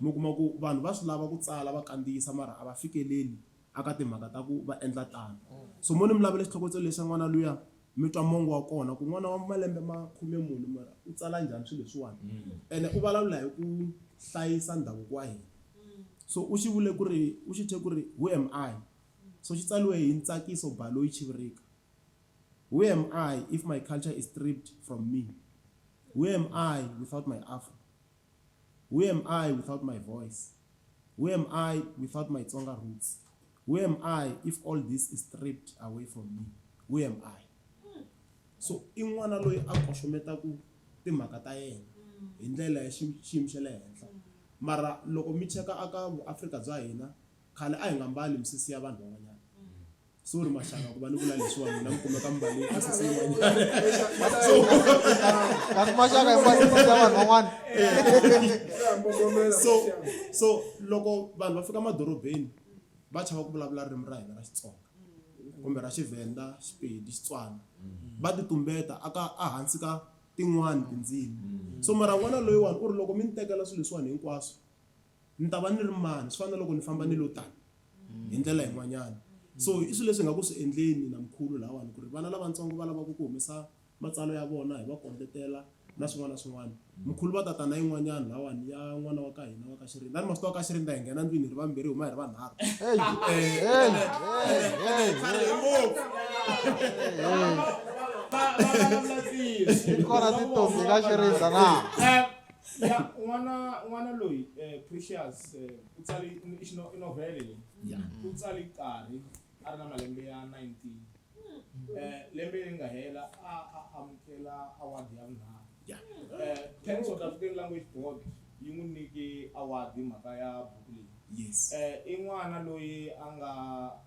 mi kuma ku vanhu va swi lava ku tsala va kandziyisa mara a va fikeleli aka timhaka ta ku va endla tano so mo ni mi lavela xitlhokovetselo lexa n'wana luya mi twa mongo wa kona ku n'wana wa malembe ma 14 mara u tsala njhani swilo leswiwani ene u vulavula hi ku hlayisa ndhavuko wa hina so u xi vule ku ri u xi thye ku ri who am I so xi tsaliwe hi Ntsakiso Baloyi Chivirika who am I if my culture is stripped from me who am I without my afro who am I without my voice who am I without my Tsonga roots who am I if all this is stripped away from me who am I so i n'wana loyi a koxometaku timhaka ta yena hi ndlela ya xiyimo xa le henhla mara loko mi cheka aka vuAfrika bya hina khale a hi nga mbali misisi ya vanhu van'wanyana sorry maxaka ku va ni vula leswiwani n'wina mi kumeka mi mbale misisi yin'wanyana kasi maxaka hi mbale misisi ya vanhu van'wana so so loko vanhu va fika madorobeni va chava ku vulavula ririmi ra hina ra Xitsonga kumbe ra Xivhenda Xipedi Xitswana va ti tumbeta aka ehansi ka tin'wani tindzimi so mara n'wana loyiwani u ri loko mi ni tekela swilo leswiwani hinkwaswo ni ta va ni ri mani swi fana na loko ni famba ni lo tani hi ndlela yin'wanyana so i swilo leswi hi nga ku swi endleni na mkhulu lahawani ku ri vana lavatsongo va lavaka ku humesa matsalwa ya vona hi va kondletela na swin'wana na swin'wana mkhulu va tata na yin'wanyana lahawani ya n'wana wa ka hina wa ka Xirinda ni ma swi tiva ka Xirinda hi nghena ndlwini hi ri vambirhi hi huma hi ri vanharhu ngopfu Ti kona tintombi ka Xirinda na ya n'wana n'wana loyi Precious u tsale i novhele leyi u tsale karhi a ri na malembe ya 19 lembe leri nga hela a a amukela award ya vunharhu Pan South African Language Board yi n'wi nyike award hi mhaka ya buku leyi yes i n'wana loyi a nga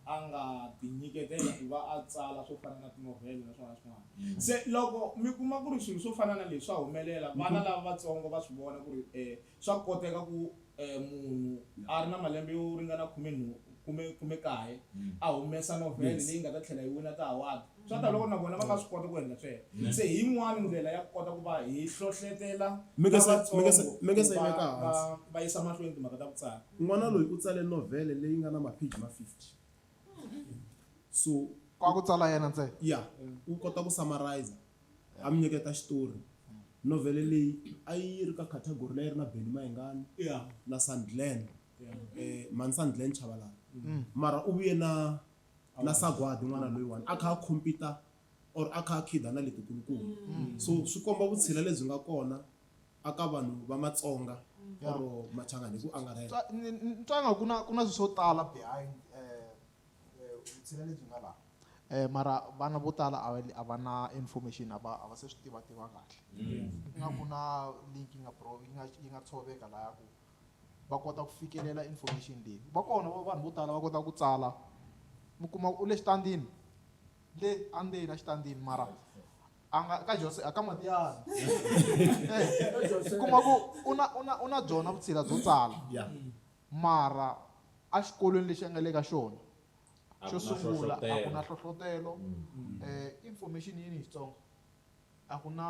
a nga tinyiketela ku va a tsala swo fana na tinovhele na swin'wana na swin'wana se loko mi kuma ku ri swilo swo fana na leswi swa humelela vana lava vatsongo va swi vona ku ri swa koteka ku munhu a ri na malembe yo ringana khume khume kaye a humesa novhele leyi nga ta tlhela yi wina ti-award swa ta loko na vona va nga swi kota ku endla sweswo se hi yin'wani ndlela ya ku kota ku va hi hlohletela Mi nge se- lavatsongo mi nge se- mi nge se ku va veka hansi. va yisa mahlweni timhaka ta ku tsala n'wana loyi u tsale novhele leyi nga na mapheji ma 50 so Kwa ku tsala yena ntsena ya u kota ku summarize a mi nyiketa xitori novhele leyi a yi ri ka category leyi ri na Benny Mayengani ya na Sandlen ya Mansan Glen Chabalala mara u vuye na na sagwadi n'wana loyiwani a kha a compete or a kha a khida na letikulukumba so swi komba vutshila lebyi nga kona aka vanhu va Matsonga or Machangani hi ku angarhela. Ni twa nga ku na ku na swilo swo tala behind vutshila lebyi nga laha mara vana vo tala a va a va na information a va a va se swi tiva tiva kahle nga ku na link yi nga pro yi nga yi nga tshoveka laya ku va kota ku fikelela information leyi va kona vanhu vo tala va kota ku tsala mi kuma u le xitandini le andzeni a xitandini mara a nga ka Jose a ka Matiyani kuma ku u na u na u na byona vutshila byo tsala mara a xikolweni lexi a nga le ka xona xo sungula a ku na hlohlotelo information yini hi Xitsonga a ku na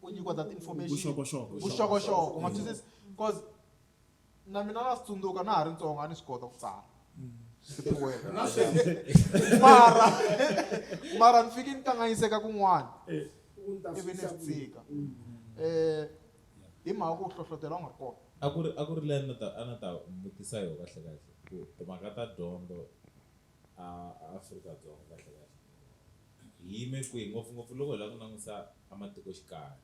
ku nyikiwa that information Vuxokoxoko. Vuxokoxoko ma twisisa cause na mina na swi tsundzuka na ha ri ntsongo a ni swi kota ku tsala tipoem mara mara ni fike ni kanganyiseka kun'wana ivi ni swi tshika hi mhaka ku hlohlotelo a nga ri kona. A ku ri leyi a na ta vutisa yo kahle kahle ku timhaka ta dyondzo a Afrika-Dzonga kahle kahle hi yime kwihi ngopfungopfu loko hi lava ku langusa a matikoxikaya,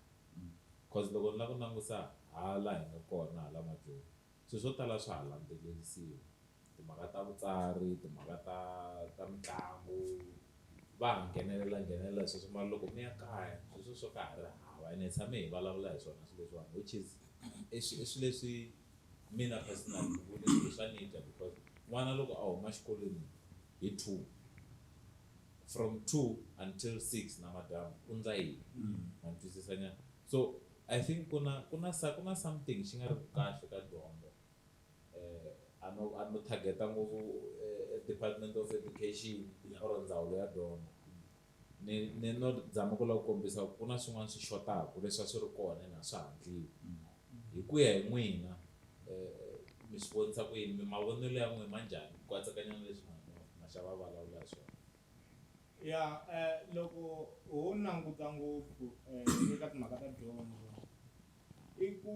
cause loko ni lava ku langusa hala hi nga kona hala majoni swilo swo tala swa ha landzelerisiwa, timhaka ta vutsari, timhaka ta mitlangu va ha nghenelela nghenelela sweswo, mara loko mi ya kaya sweswo swo ka ha ri hava ene hi tshame hi vulavula hi swona swilo leswiwani, which is i swilo leswi mina personally ni vone swilo swa ni dya because n'wana loko a huma xikolweni hi 2, from 2 until 6 namadyambu u ndla yini? Ma ni twisisa nyana? So I think ku na something xi nga ri ku kahle ka dyondzo. A no target-a ngopfu Department of Education or ndzawulo ya dyondzo, ni no zama ku lava ku kombisa ku na swin'wana swi xotaka leswi a swi ri kona ene a swa ha ndliwi. Hi ku ya hi n'wina mi swi vonisa ku yini? Mavonelo ya n'wina ma njhani ku katsakanya na leswi Maxava a vulavula hi swona? Ya, loko ho languta ngopfu eka timhaka ta dyondzo i ku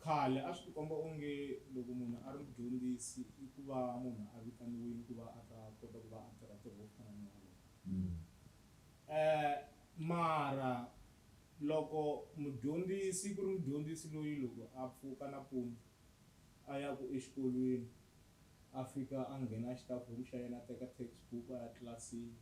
khale a swi tikomba onge loko munhu a ri mudyondzisi i ku va munhu a vitaniwile ku va a ta kota ku va a tirha ntirho wo fana na wolowo, mara loko mudyondzisi ku ri mudyondzisi loyi loko a pfuka nampundzu a ya ku exikolweni a fika a nghena xitafu xa yena a teka textbook a ya tlilasini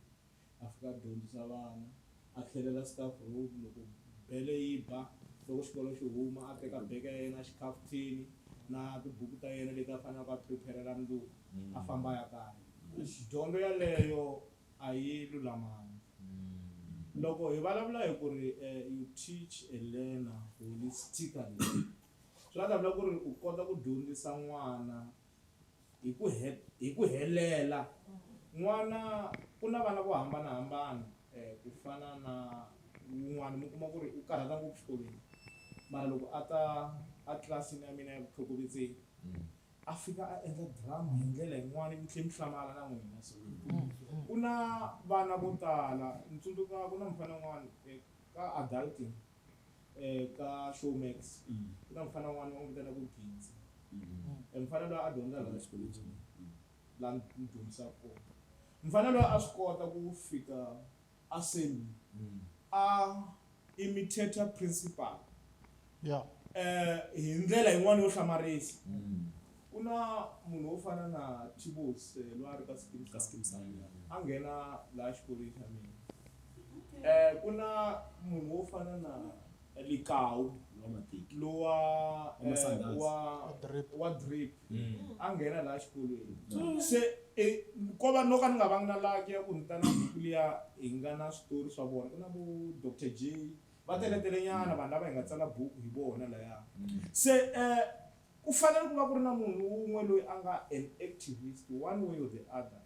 a fika a dyondzisa vana a tlhelela staff room loko bele yi ba loko xikolo xi huma a teka beke ya yena xikhafuthini na tibuku ta yena leti a faneleke a prepare-la mundzuku a famba a ya kaya. Dyondzo yaleyo a yi lulamanga. Loko hi vulavula hi ku ri you teach a learner holistically, swi la ta vula ku ri u kota ku dyondzisa n'wana hi ku helela n'wana. Ku na vana vo hambanahambana, ku fana na wun'wana mi kuma ku ri u karhata ngopfu xikolweni mara loko a ta a tlilasini ya mina ya vutlhokovetseri a fika a endla drama hi ndlela yin'wani mi tlhe mi hlamala na n'wina. So ku na vana vo tala, ni tsundzuka ku na mufana un'wana ka adulting ka Showmax, ku na mufana un'wana va n'wi vitana ku Gintsi. Mufana loyi a dyondza laha xikolweni laha ni dyondzisaka kona, mufana loyi a swi kota ku fika assembly a imitate principal hi ndlela yin'wana yo hlamarisa. Ku na munhu wo fana na Tibos loyi a ri ka Skeem Ka Skeem Saam, yeah. A nghena laha xikolweni xa mina. Ku na munhu wo fana na Likau Wa Matiki. Lowa Wa Masandhazi. Wa Drip. Wa drip a nghena laha xikolweni se ko va no ka ni nga vangi na lucky ya ku ni ta na buku liya hi nga na switori swa vona. Ku na vo Dr J va teletele nyana vanhu lava hi nga tsala buku hi vona laya. Se ku fanele ku va ku ri na munhu wun'we loyi a nga an activist one way or the other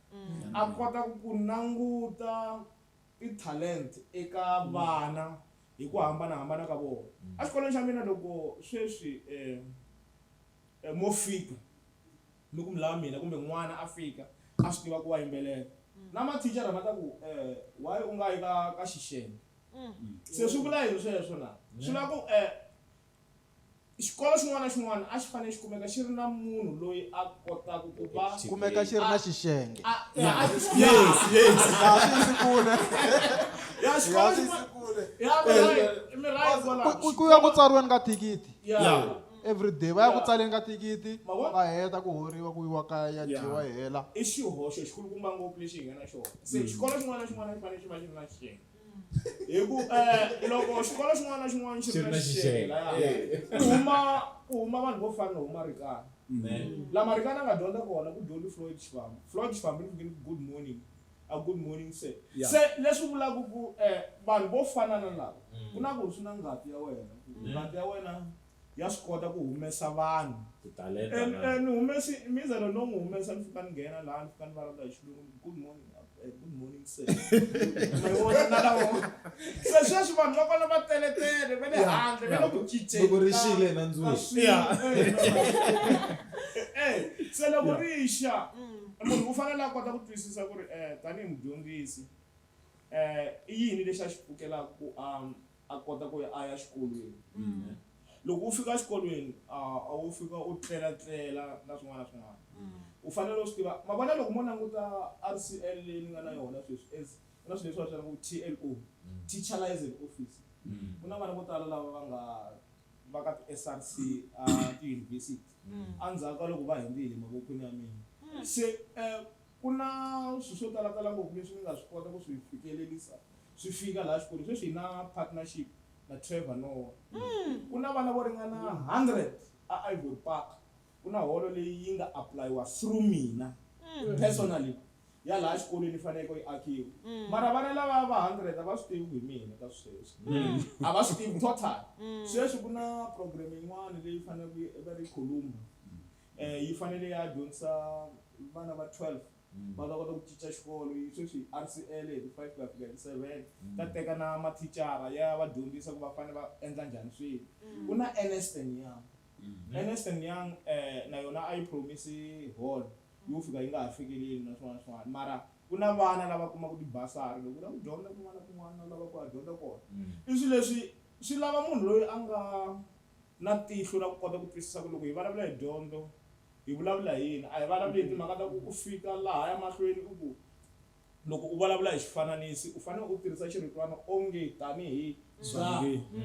a kota ku languta ti-talent eka vana hi ku hambanahambana ka vona. Exikolweni xa mina loko sweswi mo fika mi ku mi lava mina kumbe n'wana a fika a swi tiva ku wa yimbelela na mathicara va ta ku why u nga yi ka Xixenge? Se swi vula yini sweswo na swi vula ku Xikolo xin'wana na xin'wana a xi fanele xi kumeka xi ri na munhu loyi a kotaka ku va Kumeka xi ri na xixenge. Yes, yes. Ya swi yisi kule. Ya Ya xikolo swi yisi xin'wana kule. ya mi right, mi right kwalaho. Ku ku ya ku tsariweni ka thikithi. Ya. Every day va ya ku tsaleni ka thikithi Ma vona? va heta ku horiwa ku yiwa kaya ya dyiwa yi hela. I xihoxo xikulukumba ngopfu lexi hi nga na xona. Se xikolo xin'wana na xin'wana xi fanele xi va xi ri na xixenge. Hi ku loko xikolo xin'wana na xin'wana xi ri na xixenge laya ku huma vanhu vo fana no huma Rikana. La Marikana a nga dyondza kona ku dyondzi Floyd Shivambu. Floyd Shivambu ni fike ni ku good morning. A good morning sir. Se leswi vulaka ku vanhu vo fana na lava ku na ku swi na ngati ya wena. Ngati ya wena ya swi kota ku humesa vanhu. Titalenta na. Ni humesi mizelo no n'wi humesa ni fika ni nghena laha ni fika ni vulavula hi xilungu ni ku good morning good morning sir. Ma yi vona na lavo. Se sweswi vanhu va kona va teletele va le handle va le ku cinceni. Loko ri xile na ndzhuti. Se loko ri xa munhu u fanele a kota ku twisisa ku ri tanihi mudyondzisi i yini lexi a xi pfukelaka ku a kota ku ya a ya xikolweni. Loko u fika exikolweni a wu fika u tlelatlela na swin'wana na swin'wana. U fanele u swi tiva ma vona loko mo languta R_C_L leyi ni nga na yona sweswi as ku na swilo leswi va swi vitanaka T_L_O teacher liaison office. Ku na vana vo tala lava va nga va ka ti-S_R_C a tiyunivhesiti endzhaku ka loko va hundzile mavokweni ya mina. Se ku na swilo swo talatala ngopfu leswi ni nga swi kota ku swi fikelerisa swi fika laha xikolweni. Sweswi hi na partnership na Trevor Noah. Ku na vana vo ringana 100 a Ivory Park. Ku na holo leyi yi nga apply-iwa through mina personally ya laha xikolweni yi faneleke yi akiwa. Mara vana lava va 100 a va swi tivi ku hi mina ka sweswi. A va swi tivi total. Sweswi ku na program yin'wana leyi faneleke yi va ri Columba. Yi fanele ya dyondzisa vana va 12 va ta kota ku cinca xikolo yi sweswi R_C_L hi ti 5 ku ya fika hi ti 7 ta teka na mathicara ya va dyondzisa ku va fanele va endla njhani swilo. Ku na Ernst and Young. Ernst and Young na yona a yi promise hall yo fika yi nga ha fikeleli na swin'wana na swin'wana mara ku na vana lava kumaka tibasari loko u lava ku dyondza kun'wana na kun'wana u lava ku ya dyondza kona. I swilo leswi swi lava munhu loyi a nga na tihlo ra ku kota ku twisisa ku loko hi vulavula hi dyondzo hi vulavula hi yini a hi vulavuli hi timhaka ta ku u fika lahaya mahlweni u ku loko u vulavula hi xifananisi u fanele u tirhisa xiritwana onge tanihi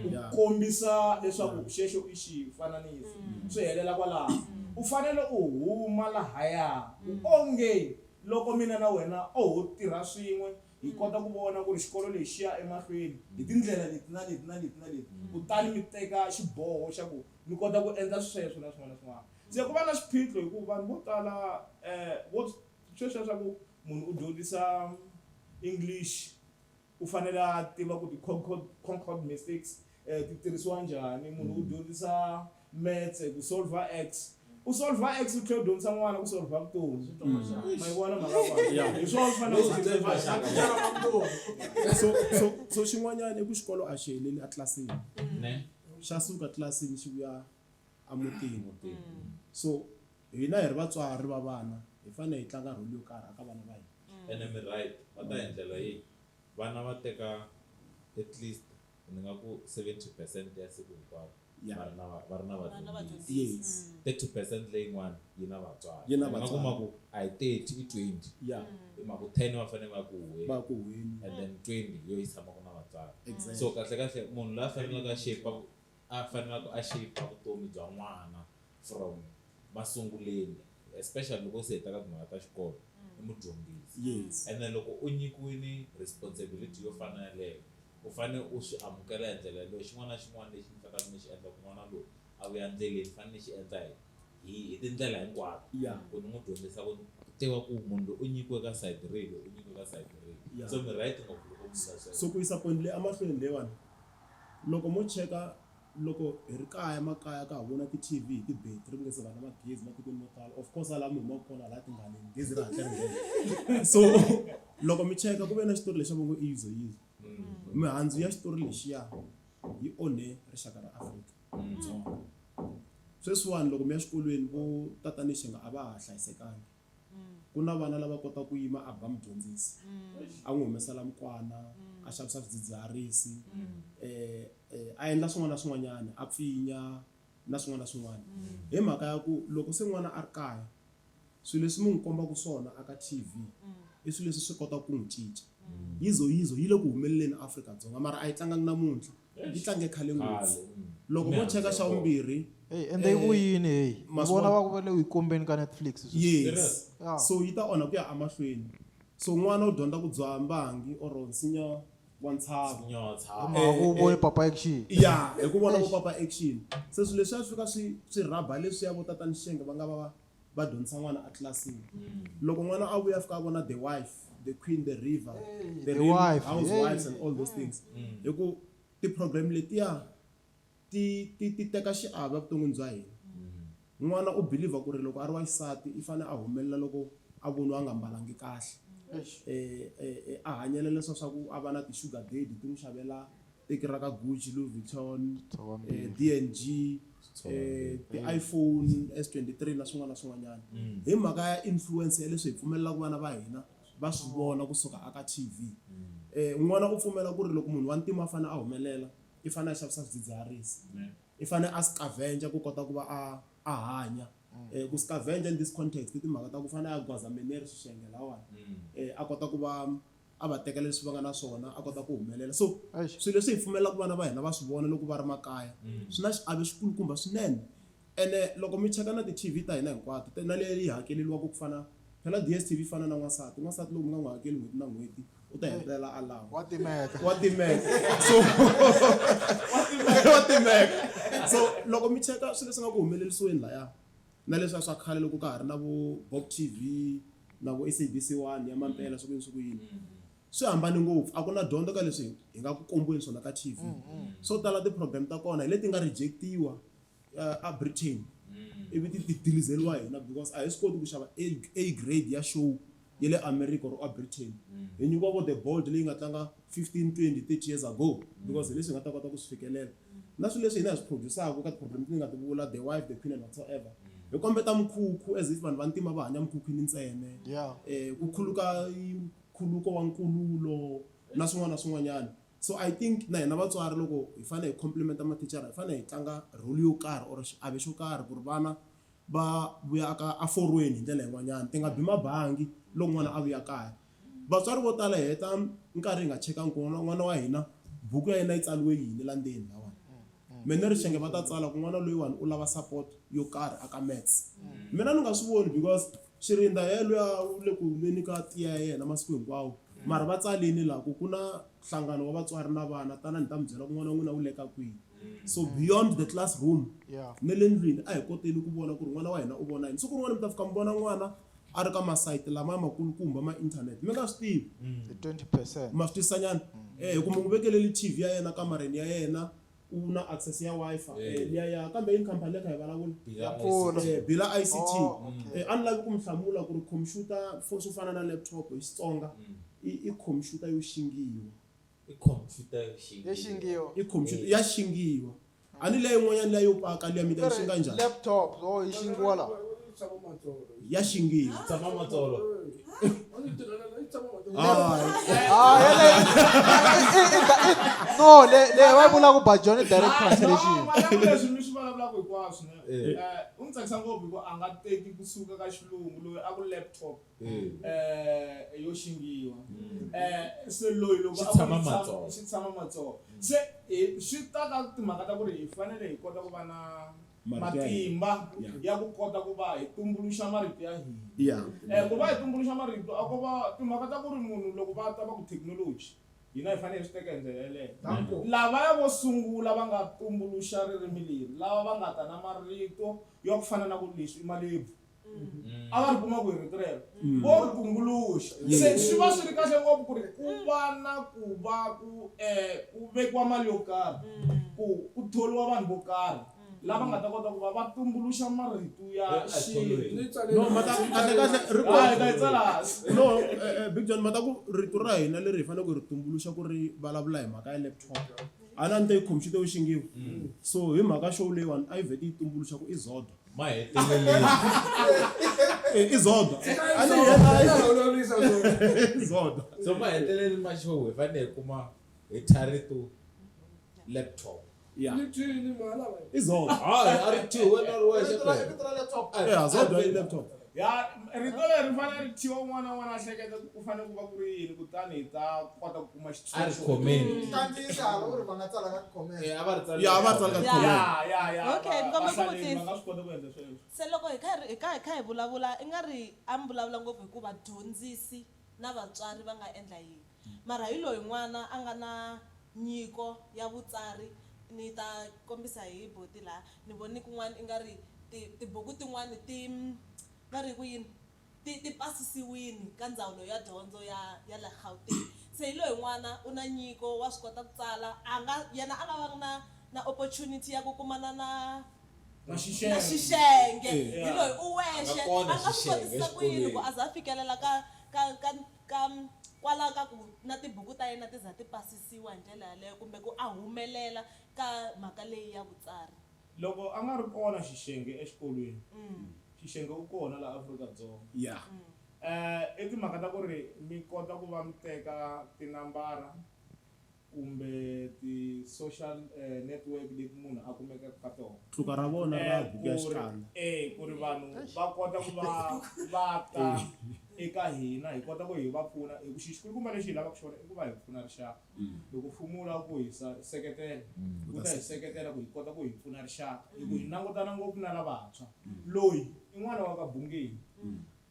bya u kombisa leswaku xexo i xifananisi swi helela kwalaho u fanele u huma lahaya ku onge loko mina na wena o ho tirha swin'we hi kota ku vona ku ri xikolo lexi xi ya emahlweni hi tindlela leti na leti na leti na leti kutani mi teka xiboho xa ku mi kota ku endla sweswo na swin'wana na swin'wana se ku va na xiphiqo hi ku vanhu vo tala vo sweswiya swa ku munhu u dyondzisa English u fanele a tiva ku ti-concord mistakes ti tirhisiwa njhani munhu u dyondzisa maths ku solver x u solver x u tlhela u dyondzisa n'wana ku solver vutomi ma yi vona mhaka ya hi swona swi fanele swi So xin'wanyana i ku xikolo a xi heleli etlilasini xa suka tlilasini xi vuya emutini so hina hi ri vatswari va vana hi fanele hi tlanga role yo karhi eka vana va hina. Ene mi right va ta hi ndlela yihi vana va teka at least ni nga ku 70% ya siku hinkwaro va ri na va ri na vadyondzisi. Yes. 30% leyin'wana yi na vatswari. Yi na U nga vatswari. kuma ku a hi 30 i 20. Hi mhaka ku 10 va fanele va ku huweni. Va ku huweni. And then 20 yo yi tshamaka na vatswari. Exactly. So kahle kahle munhu loyi a faneleke a shape a faneleke a shape vutomi bya n'wana from masunguleni especially loko se hi ta ka timhaka ta xikolo i mudyondzisi. Yes. And then loko u nyikiwile responsibility yo fana na yaleyo u fanele u swi amukela hi ndlela yaleyo xin'wana na xin'wana lexi ni faneleke ni xi endla ku n'wana loyi a vuya endleleni ni fanele ni xi endla hi tindlela hinkwato ku ni n'wi dyondzisa ku tiva ku munhu loyi u nyikiwe ka sayiti rihi loyi u nyikiwe ka sayiti rihi so mi right ngopfu loko mi vula sweswo. So ku yisa point leyi emahlweni leyiwani loko mo cheka loko hi ri kaya makaya ka ha vona ti-T_V hi ti-battery ku nga se va na magezi matikweni mo tala of course laha mi humaka kona laha tinghaneni gezi ri hatla ri nghena so loko mi cheka ku ve na xitori lexi va ngo i yizo yizo mihandzu ya xitori lexiya yi onhe rixaka ra Afrika Dzonga sweswiwani loko mi ya xikolweni vo tatani Xinga a va ha hlayisekangi ku na vana lava kotaka ku yima a ba mudyondzisi a n'wi humesela mukwana a xavisa swidzidziharisi a endla swin'wana na swin'wanyana a pfinya. na swin'wana na swin'wana hi mhaka ya ku loko se n'wana a ri kaya swilo leswi mi n'wi kombaka swona aka TV i swilo leswi swi kotaka ku n'wi cinca yizo yizo yi le ku humeleleni Afrika-Dzonga mara a yi tlangangi namuntlha yi tlange khale ngopfu loko mo cheka xa vumbirhi Hey, ende yi vuyini hey ni vona va ku va le ku yi kombeni ka Netflix sweswi. Yes. Yeah. So yi ta onha ku ya emahlweni. So n'wana u dyondza ku dzaha mbangi or nsinya wa ntshava. Nsinya wa ntshava. Hi mhaka ku vone Papa Action. Ya, hi ku vona vo Papa Action. Se swilo leswiya swi fika swi swi rhaba leswiya vo tatani Xenge va nga va va dyondzisa n'wana etlilasini. Loko n'wana a vuya a fika a vona The Wife, The Queen, The River, The The Real Wife, Housewives and all those things. Hi ku ti-program letiya ti ti ti teka xiave evuton'wini bya hina. N'wana u believe ku ri loko a ri wa xisati i fanele a humelela loko a voniwa a nga mbalangi kahle. A hanyela leswiya swa ku a va na ti-sugar daddy ti n'wi xavela teki ra ka Gucci, Louis Vuitton, D&G, ti-iPhone S23 na swin'wana na swin'wanyana. Hi mhaka ya influence ya leswi hi pfumelelaka vana va hina va swi vona kusuka aka T_V. N'wana u pfumela ku ri loko munhu wa ntima a fanele a humelela i fanele a xavisa swidzidziharisi, i fanele a scavenger ku kota ku va a a hanya. Ku scavenger in this context i timhaka ta ku fanele a gwaza meneri xixenge lahawani a kota ku va a va tekela leswi va nga na swona a kota ku humelela. So swilo leswi hi pfumelelaka vana va hina va swi vona loko va ri makaya swi na xiave xikulukumba swinene. Ene loko mi cheka na ti-T_V ta hina hinkwato na leyi hakeleriwaka ku fana phela D_S_T_V yi fana na n'wansati, n'wansati loko mi nga n'wi hakeli n'hweti na n'hweti u ta hetelela a lava. Wa timeka. Wa timeka so wa timeka so loko mi cheka swilo leswi nga ku humelerisiweni laya na leswiya swa khale loko ka ha ri na vo Bob T_V na vo S_A_B_C 1 ya mampela swi ku yini swi ku yini swi hambane ngopfu a ku na dyondzo ka leswi hi nga ku kombiweni swona ka T_V swo tala ti-program ta kona hi leti nga reject-iwa a Britain ivi ti ti dilizeriwa hina because a hi swi koti ku xava A A grade ya show ya le America or a Britain hi nyikiwa vo The Bold leyi nga tlanga 15 20 30 years ago because hi leswi hi nga ta kota ku swi fikelela na swilo leswi hina hi swi produce-aka ka ti-program leti ni nga ti vula The Wife The Queen and whatsoever hi kombeta mikhukhu as if vanhu va ntima va hanya mikhukhwini ntsena ku khuluka nkhuluko wa nkululo na swin'wana na swin'wanyana so I think na hina vatswari loko hi fanele hi compliment mathicara hi fanele hi tlanga role yo karhi or xiave xo karhi ku ri vana va vuya ka eforweni hi ndlela yin'wanyana ti nga bi mabangi loko n'wana a vuya kaya vatswari vo tala hi heta nkarhi hi nga chekangi ku n'wana wa hina buku ya yena yi tsariwe yini la ndzeni lawani mina ni ri xenge va ta tsala ku n'wana loyiwani u lava support yo karhi aka maths mina ni nga swi voni because xirinda ye luya u le ku nweni ka tiya ya yena masiku hinkwawo mara va tsalini laha ku ku na nhlangano wa vatswari na vana tanani ni ta mi byela ku n'wana wa n'wina u le ka kwihi so beyond the classroom na le ndlwini a hi koteni ku vona ku ri n'wana wa hina u vona yini siku rin'wana mi ta fika mi vona n'wana a ri ka masayiti lama makulukumba ma internet mi nga swi tivi The 20 percent. Ma swi twisisa nyana hi ku mi n'wi vekeleli T_V ya yena kamareni ya yena u na access ya Wi-Fi liya ya kambe yini khampani leyi kha hi vulavula Ya pfuna. Bila I_C_T Oh, okay. A ni lavi ku mi hlamula ku ri computer for swo fana na laptop hi Xitsonga i computer yo xingiwa. I computer yo xingiwa. Yo xingiwa. I computer ya xingiwa. A ni leyi yin'wanyana liya yo paka liya mi ta yi xinga njhani? Laptop oh yi xingiwa la. Ya xingiwa. Tshama matsolo. Ah, yele no le le va vula ku Bajoni direct translation. Leswi mi swi vulavulaka hinkwaswo ne. U ni tsakisa ngopfu hikuva a nga teki kusuka ka xilungu loyi a ku laptop. Yo xingiwa. Se loyi loko Xi tshama matsolo. Xi tshama matsolo. Se swi ta ka timhaka ta ku ri hi fanele hi kota ku va na matimba ya ku kota ku va hi tumbuluxa marito ya hina. Ku va hi tumbuluxa marito a ko va timhaka ta ku ri munhu loko va ta va ku thekinoloji hina hi fanele hi swi teka hi ndlela yeleyo. Lavaya vo sungula va nga tumbuluxa ririmi leri lava va nga ta na marito ya ku fana na ku leswi i malebvu. A va ri kuma ku hi rito rero vo ri tumbuluxa se swi va swi ri kahle ngopfu ku ri ku va na ku va ku ku vekiwa mali yo karhi ku ku thoriwa vanhu vo karhi lava nga ta kota ku va va tumbuluxa marito ya xintu No mata kahle kahle ri Hayi, ta yi tsala hansi. No Big John mata ku rito ra hina leri hi faneleke ku ri tumbuluxa ku ri vulavula hi mhaka ya laptop a na ni ta yi computer yo xingiwa so hi mhaka show leyiwani a yi vhete yi tumbuluxa ku i Zodwa Maheteleleni. I Zodwa. A ni I Zodwa. So maheteleleni ma show hi fanele hi kuma hi thya rito laptop. Ya. Ni thini mhala va. I Zodwa. Hayi a ri thyiwe wena ri wexe Vito ra- phela. vito ra laptop. Ya, Zodwa i laptop. Ya rito leri fanele ri thyiwa un'wana na un'wana a hleketa ku ku fanele ku va ku ri yini kutani hi ta kota ku kuma A ri xitshunxo. comment. Kandziyisa hala u ri va nga tsala ka comment. Eh, a va ri tsali. Ya, a va ri tsali ka Ya. comment. Ya ya ya. Okay, ni kombela ku vahlaleri vutisa. va nga swi kota ku endla sweswo. Se loko hi kha hi kha hi kha hi vulavula i nga ri a mi vulavula ngopfu hikuva dyondzisi na vatswari va nga endla yini mara hi loyi n'wana a nga na nyiko ya vutsari ni ta kombisa hi boti laha ni voni kun'wana i nga ri tibuku tin'wani ti va ri ku yini ti pasisiwini ka ndzawulo ya dyondzo ya la Gauteng se hi loyi n'wana u na nyiko wa swi kota ku tsala a nga yena a nga va na opportunity ya ku kumana na Na na Xixenge. Xixenge Eh. hi loyi u wexe A nga kona a nga swi Xixenge kotisisa ku yini ku exikolweni. a za a fikelela ka kwalaho ka ku na tibuku ta yena ti za ti pasisiwa hi ndlela yaleyo kumbe ku a humelela ka mhaka leyi ya vutsari. Loko a nga ri kona Xixenge exikolweni. Xixenge u kona laha Afrika-Dzonga. Ya. I timhaka ta ku ri mi kota ku va mi teka tinambara kumbe ti-social network leti munhu a kumekaka ka tona. Tluka ra vona ra buku ya Ku ri- xikandza. ku ri vanhu va kota ku va va ta eka hina hi kota ku hi va pfuna hi ku xi xikulukumba lexi hi lavaka xona i ku va hi pfuna rixaka. Loko mfumo wu lava ku hi seketela, wu ta hi seketela ku hi kota ku hi pfuna rixaka. Hi ku hi langutana ngopfu na lavantshwa. Loyi i n'wana wa ka Bungeni.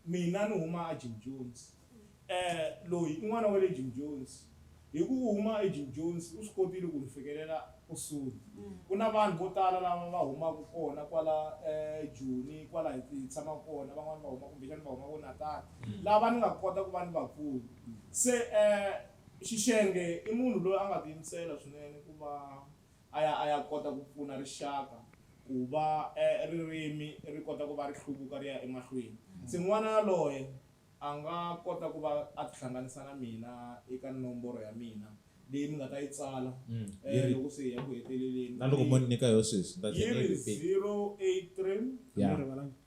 Mina ni huma a Jim Jones. Loyi i n'wana wa le Jim Jones. Hi ku u huma eJim Jones u swi kotile ku ni fikelela kusuhi. Ku na vanhu vo tala lava va humaka kona kwala Joni kwala hi tshamaka kona van'wani va huma kumbexana va huma vo Natal lava ni nga kota ku va ni va pfuna. Se Xixenge i munhu loyi a nga tiyimisela swinene ku va a ya kota ku pfuna rixaka ku va ririmi ri kota ku va ri hluvuka ri ya emahlweni. Se n'wana yaloye a nga kota ku va a tihlanganisa na mina eka nomboro ya mina leyi mi nga ta yi tsala Yi ri- loko se hi ya ku heteleleni. Na loko mo ni nyika yo sweswi ni ta Yi tlhela ni ri yi repeat. 083 Ya.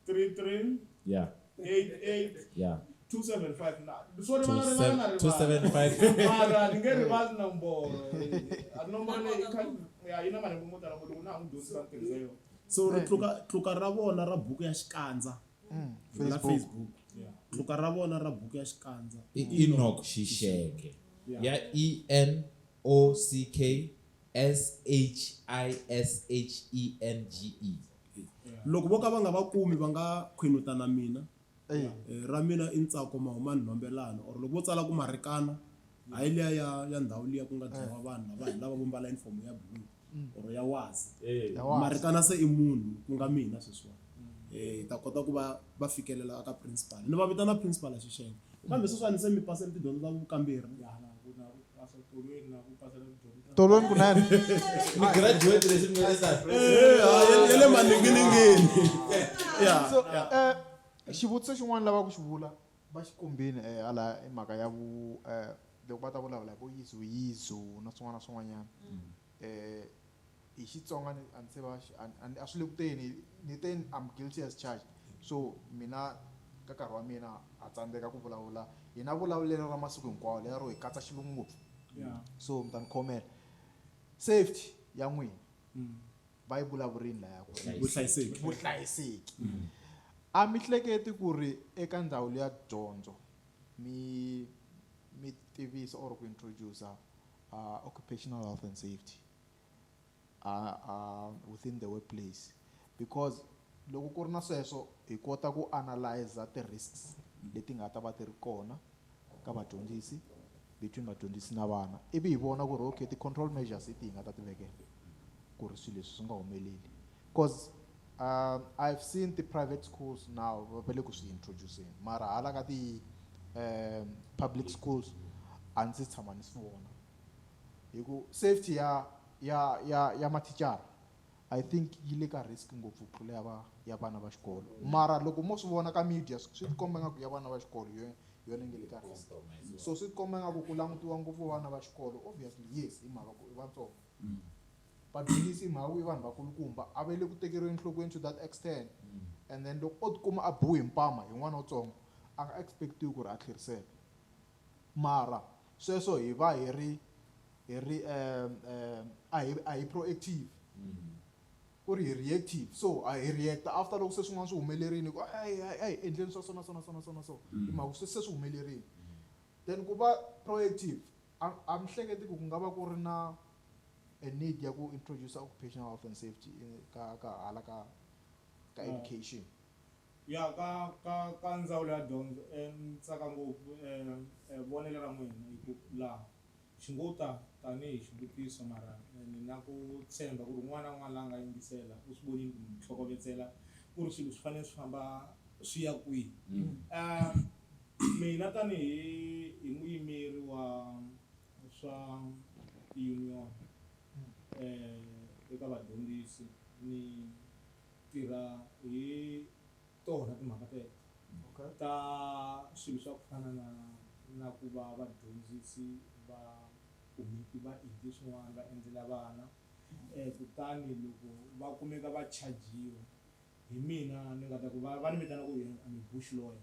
33 Ya. 88 Ya. 275 na swo rivala rivala na rivala. 275. Mara ni nge rivali nomboro. A nomboro leyi ya yi na malembe mo tala loko na ha n'wi dyondzisa ni tirhisa yona. So ri tluka ra vona ra buku ya xikandza. La Facebook. Facebook. Tluka ra vona ra buku ya xikandza. I Enock Xixenge. Ya E N O C K S H I S H E N G E. Loko vo ka va nga va kumi va nga khwinuta na mina. Eh. Ra mina i Ntsako Mahumani Nhombelani or loko vo tsala ku Marikana hayi liya ya ndhawu liya ku nga dlayiwa vanhu lava hi lava vo mbala uniform ya blue or ya wasi. Ya wasi. Marikana se i munhu ku nga mina sweswiwani. Hi ta kota ku va va fikelela ka principal. Ni va vitana principal Xixenge. Kambe sweswiwani se mi pasele tidyondzo ta vukamberi. Ya na ku na ku pasa tolweni na ku pasela tidyondzo ta Tolweni kunene. Ni graduate leswi mi nga le Ya le maninginingini. Ya. So xivutiso xin'wana lava ku xi vula va xi kombini hala i mhaka ya vu loko va ta vulavula hi vo yizo yizo na swin'wana na swin'wanyana. Hi Xitsonga ni a ni se va a swi le ku teni ni te I'm guilty as charged. So mina ka nkarhi wa mina ha tsandzeka ku vulavula hi na vulavulelo ra masiku hinkwawo lero hi katsa xilungu ngopfu. So mi ta ni khomela. Safety ya n'wina va yi vulavurini laya ku ri Vuhlayiseki. Vuhlayiseki. A mi hleketi ku ri eka ndzawulo ya dyondzo mi tivisa or ku introduce occupational health and safety within the workplace because loko ku ri na sweswo hi kota ku analyze ti-risks leti nga ta va ti ri kona ka vadyondzisi between vadyondzisi na vana ivi hi vona ku ri okay ti-control measures leti hi nga ta ti vekela ku ri swilo leswi swi nga humeleli because I've seen the private schools now va le ku swi introducing mara hala ka ti public schools a ndzi tshama ni swi vona hi ku safety ya mathicara I think yi le ka risk ngopfu ku tlula ya vana va xikolo mara loko mo swi vona ka media swi tikomba nga ku ya vana va xikolo yona nge le ka risk so swi tikomba nga ku ku langutiwa ngopfu vana va xikolo obviously yes hi mhaka ku i vatsongo vadyondzisi hi mhaka ku i vanhu vakulukumba a va le ku tekeriweni enhlokweni to that extent and then loko o tikuma a biwe hi mpama hi n'wana wutsongo a nga expectiwi ku ri a tlherisela mara sweswo hi va hi ri hi ri a hi proactive Ku ri hi reactive, so a hi react after loko se swin'wana swi humelerile, ku a hi endleni swa so na so na so na so na so, hi mhaka se swi humelerile. Then ku va proactive, a mi hleketi ku nga va ku ri na a need ya ku introduce occupational health and safety ka hala ka education? Ya, ka ndzawulo ya dyondzo, ni tsaka ngopfu vonelo ra n'wina, hi ku laha xi ngo ta tanihi xivutiso, mara ni na ku tshemba ku ri un'wana na un'wana la nga yingisela u swi vonile ku mi tlhokovetsela ku ri swilo swi fanele swi famba swi ya kwihi. Mina tanihi hi muyimeri wa swa ti-union eka vadyondzisi, ni tirha hi tona timhaka teto ta swilo swa ku fana na ku va vadyondzisi va kumeki va endle swin'wana va endlela vana, kutani loko va kumeka va chajiwa hi mina, ni nga ta ku va ni vitana ku I'm a bush lawyer,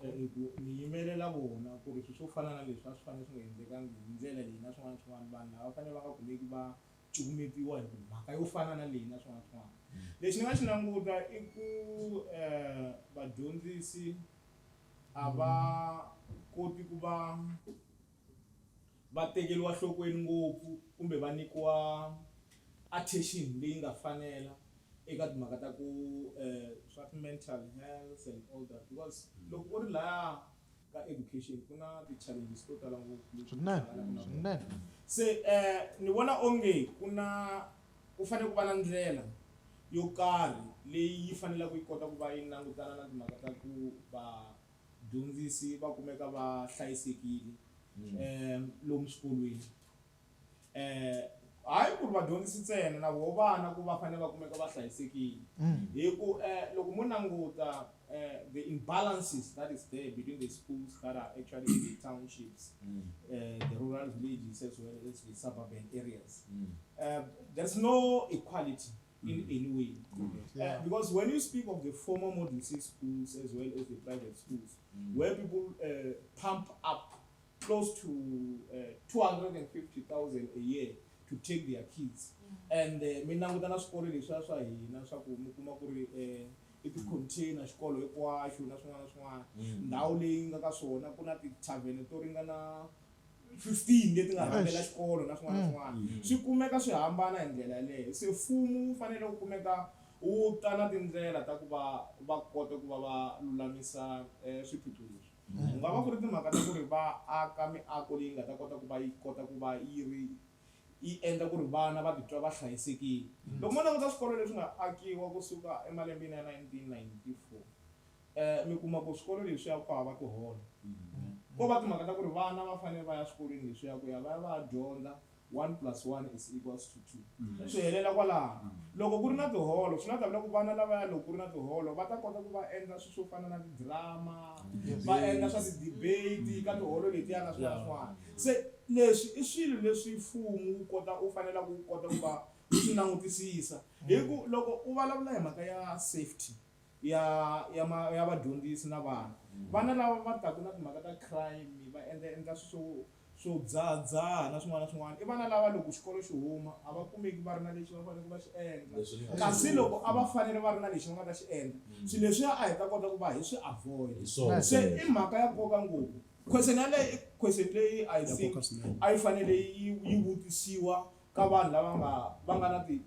hi ku ni yimelela vona ku ri swilo swo fana na leswi a swi fanele swi nga endlekangi hi ndlela leyi na swin'wana na swin'wana. Vanhu lava fanele va nga kumeki va cukumetiwa hi ku mhaka yo fana na leyi na swin'wana na swin'wana. Lexi ni nga xi languta i ku vadyondzisi a va koti ku va tekeriwa nhlokweni ngopfu kumbe va nyikiwa attention leyi nga fanela eka timhaka ta ku swa ti-mental health and all that, because loko u ri laya ka education ku na ti-challenges to tala ngopfu leti hlanganaka na tona. Se ni vona onge ku na ku fanele ku va na ndlela yo karhi leyi yi faneleke yi kota ku va yi langutana na timhaka ta ku vadyondzisi va kumeka va hlayisekile lomu swikolweni. Hayi ku ri vadyondzisi ntsena, na voho vana ku va fanele va kumeka va hlayisekile, hi ku loko mo languta the imbalances that is there between the schools that are actually in the townships, the rural villages as well as the suburban areas, there's no equality in any way. Because when you speak of the former Model C schools as well as the private schools, where people pump up close to 250,000 a year to take their kids, and mi languta na swikolo leswiya swa hina swa ku mi kuma ku ri i ti-container xikolo hinkwaxo na swin'wana na swin'wana, ndhawu leyi nga ka swona ku na ti-tavern to ringana 15 leti nga rhangela xikolo na swin'wana na swin'wana, swi kumeka swi hambana hi ndlela yaleyo. Se mfumo wu fanele wu kumeka wu ta na tindlela ta ku va va kota ku va va lulamisa swiphiqo leswi. Ku nga va ku ri timhaka ta ku ri va aka miako leyi nga ta kota ku va yi kota ku va yi ri yi endla ku ri vana va titwa va hlayisekile. Loko mo languta swikolo leswi nga akiwa kusuka emalembeni ya 1994, mi kuma ku swikolo leswiya ku hava tiholo, ko va timhaka ta ku ri vana va fanele va ya swikolweni leswiya ku ya va ya va ya dyondza 1 plus 1 is equals to 2, swi helela kwalano. Loko ku ri na tiholo, swi nga ta vula ku vana lavaya loko ku ri na tiholo va ta kota ku va endla swilo swo fana na ti-drama, va endla swa ti-debate ka tiholo letiya na swin'wana na swin'wana. Se leswi i swilo leswi mfumo wu kota wu faneleke wu kota ku va wu swi langutisisa, hi ku loko u vulavula hi mhaka ya safety ya vadyondzisi na vana, vana lava va taka na timhaka ta crime, va endla swilo swo dzahadzaha na swin'wana na swin'wana, i vana lava loko xikolo xi huma a va kumeki va ri na lexi va faneleke va xi endla. Kasi loko a va fanele va ri na lexi va nga ta xi endla, swilo leswiya a hi ta kota ku va hi swi avoid. Se i mhaka ya nkoka ngopfu question yaleyo, i question leyi I think a yi fanele yi vutisiwa ka vanhu lava va nga na ti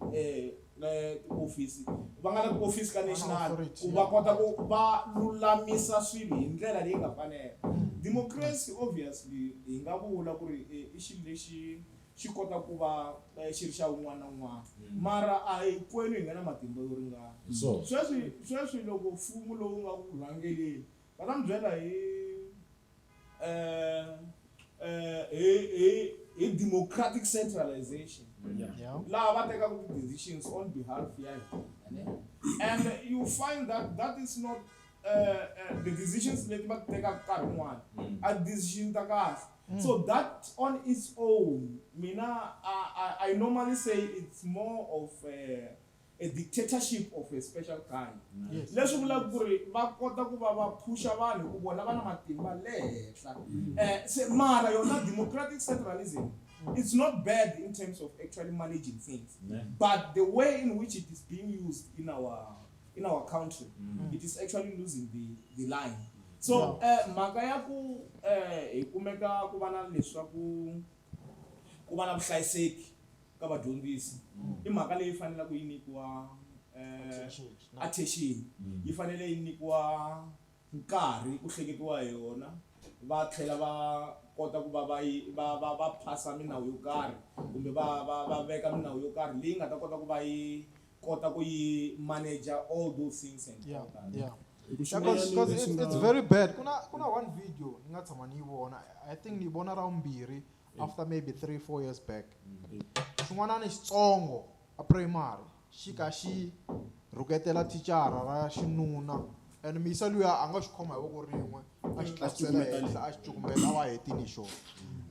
tiofisi, va nga na tiofisi ka national, ku va kota ku va lulamisa swilo hi ndlela leyi nga fanela. Democracy, obviously, hi nga vula ku ri i xilo lexi xi kota ku va xi ri xa un'wana na un'wana, mara a hinkwenu hi nga na matimba yo ringana. Sweswi loko mfumo lowu nga ku rhangeleni va ta mi byela hi democratic centralization, laha va tekaka ti-decisions on behalf ya hina, and you find that that is not the decisions leti va ti tekaka nkarhi wun'wana a decision ta kahle. So that on its own, mina I normally say it's more of a dictatorship of a special kind. Yes. Leswi vulaka ku ri va kota ku va va phusha vanhu hi ku vona va na matimba le henhla. Se mara yona democratic centralism, it's not bad in terms of actually managing things, but the way in which it is being used in our country, it is actually losing the line. So mhaka ya ku hi kumeka ku va na leswaku ku va na vuhlayiseki ka vadyondzisi i mhaka leyi faneleke yi nyikiwa Attention. attention, yi fanele yi nyikiwa nkarhi ku hleketiwa hi yona, va tlhela va kota ku va va yi va va va phasa minawu yo karhi kumbe va veka minawu yo karhi leyi nga ta kota ku va yi kota ku yi manage all those things and all that. Hi ku Yeah, xin'wanyana 'cause lexi it's very bad. Kuna one video ni nga tshama ni yi vona. I think ni yi vona ra vumbirhi after maybe 3 4 years back. Xin'wanani xitsongo a primary xi ka xi rhuketela thicara ra xinuna, and miyisa luya a nga xi khoma hi voko rin'we, a xi tlakusela cukumeta. henhla, a xi cukumeta, a va hetini hi xona.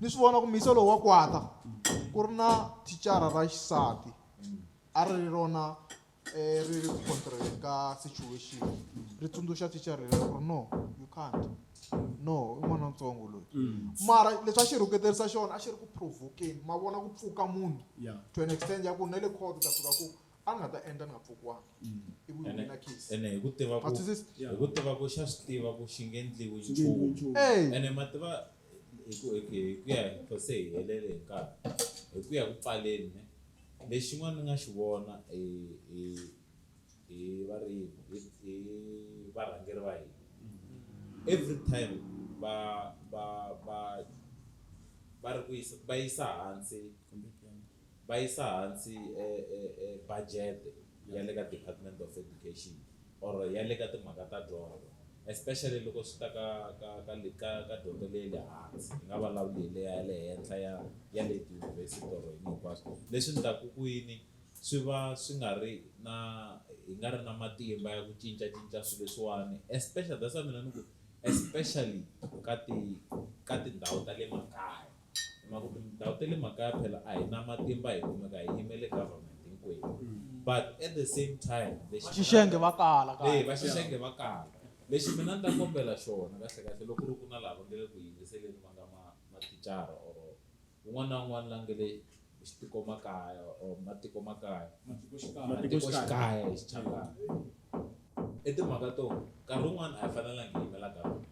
Ni swi vona ku miyisa lowu wa kwata ku ri na thicara ra xisati a ri rona ri ri ku controleni ka situation, ri tsundzuxa thicara leri ku ri no, you can't, no, i n'wana ntsongo loyi. Mara leswi a xi rhuketerisa xona a xi ri ku provokeni, ma vona ku pfuka munhu to an extent ya ku na le court ta fika ku a ni nga ta endla ni nga pfukiwangi, ivi yi wina case. Ene hi ku tiva Ma ku twisisa? Hi ku tiva ku xa swi tiva ku xi nge endliwi Xi nge endliwi nchumu. nchumu. Ey. Ene ma tiva hi ku ya hi se hi helele hi nkarhi, hi ku ya ku pfaleni ne lexin'wana ni nga xi vona hi varimi hi varhangeri va hina, every time va ri ku yisa va yisa hansi budget ya le ka Department of Education or ya le ka timhaka ta dyondzo, especially loko swi ta ka dyondzo leyi le hansi, hi nga vulavuli hi leya ya le henhla ya le tiyunivhesiti or yini hinkwaswo. Leswi endlaku ku yini swi va swi nga ri na hi nga ri na matimba ya ku cincacinca swilo leswiwani, especially, that's why mina ni ku especially ka tindhawu ta le makaya, hi mhaka ku tindhawu ta le makaya phela a hi na matimba, hi kumeka hi yimele government hinkwenu. But at the same time lexi Xixenge va kala. Eh, va xixenge va kala. Lexi mina ni ta kombela xona kahle kahle, loko ku ri ku na lava nga le ku yingiseleni va nga mathicara or un'wana na un'wana la nga le xitikomakaya or matikomakaya, matikoxikaya hi Xichangani, i timhaka to nkarhi wun'wani a hi fanelangi hi yimela government.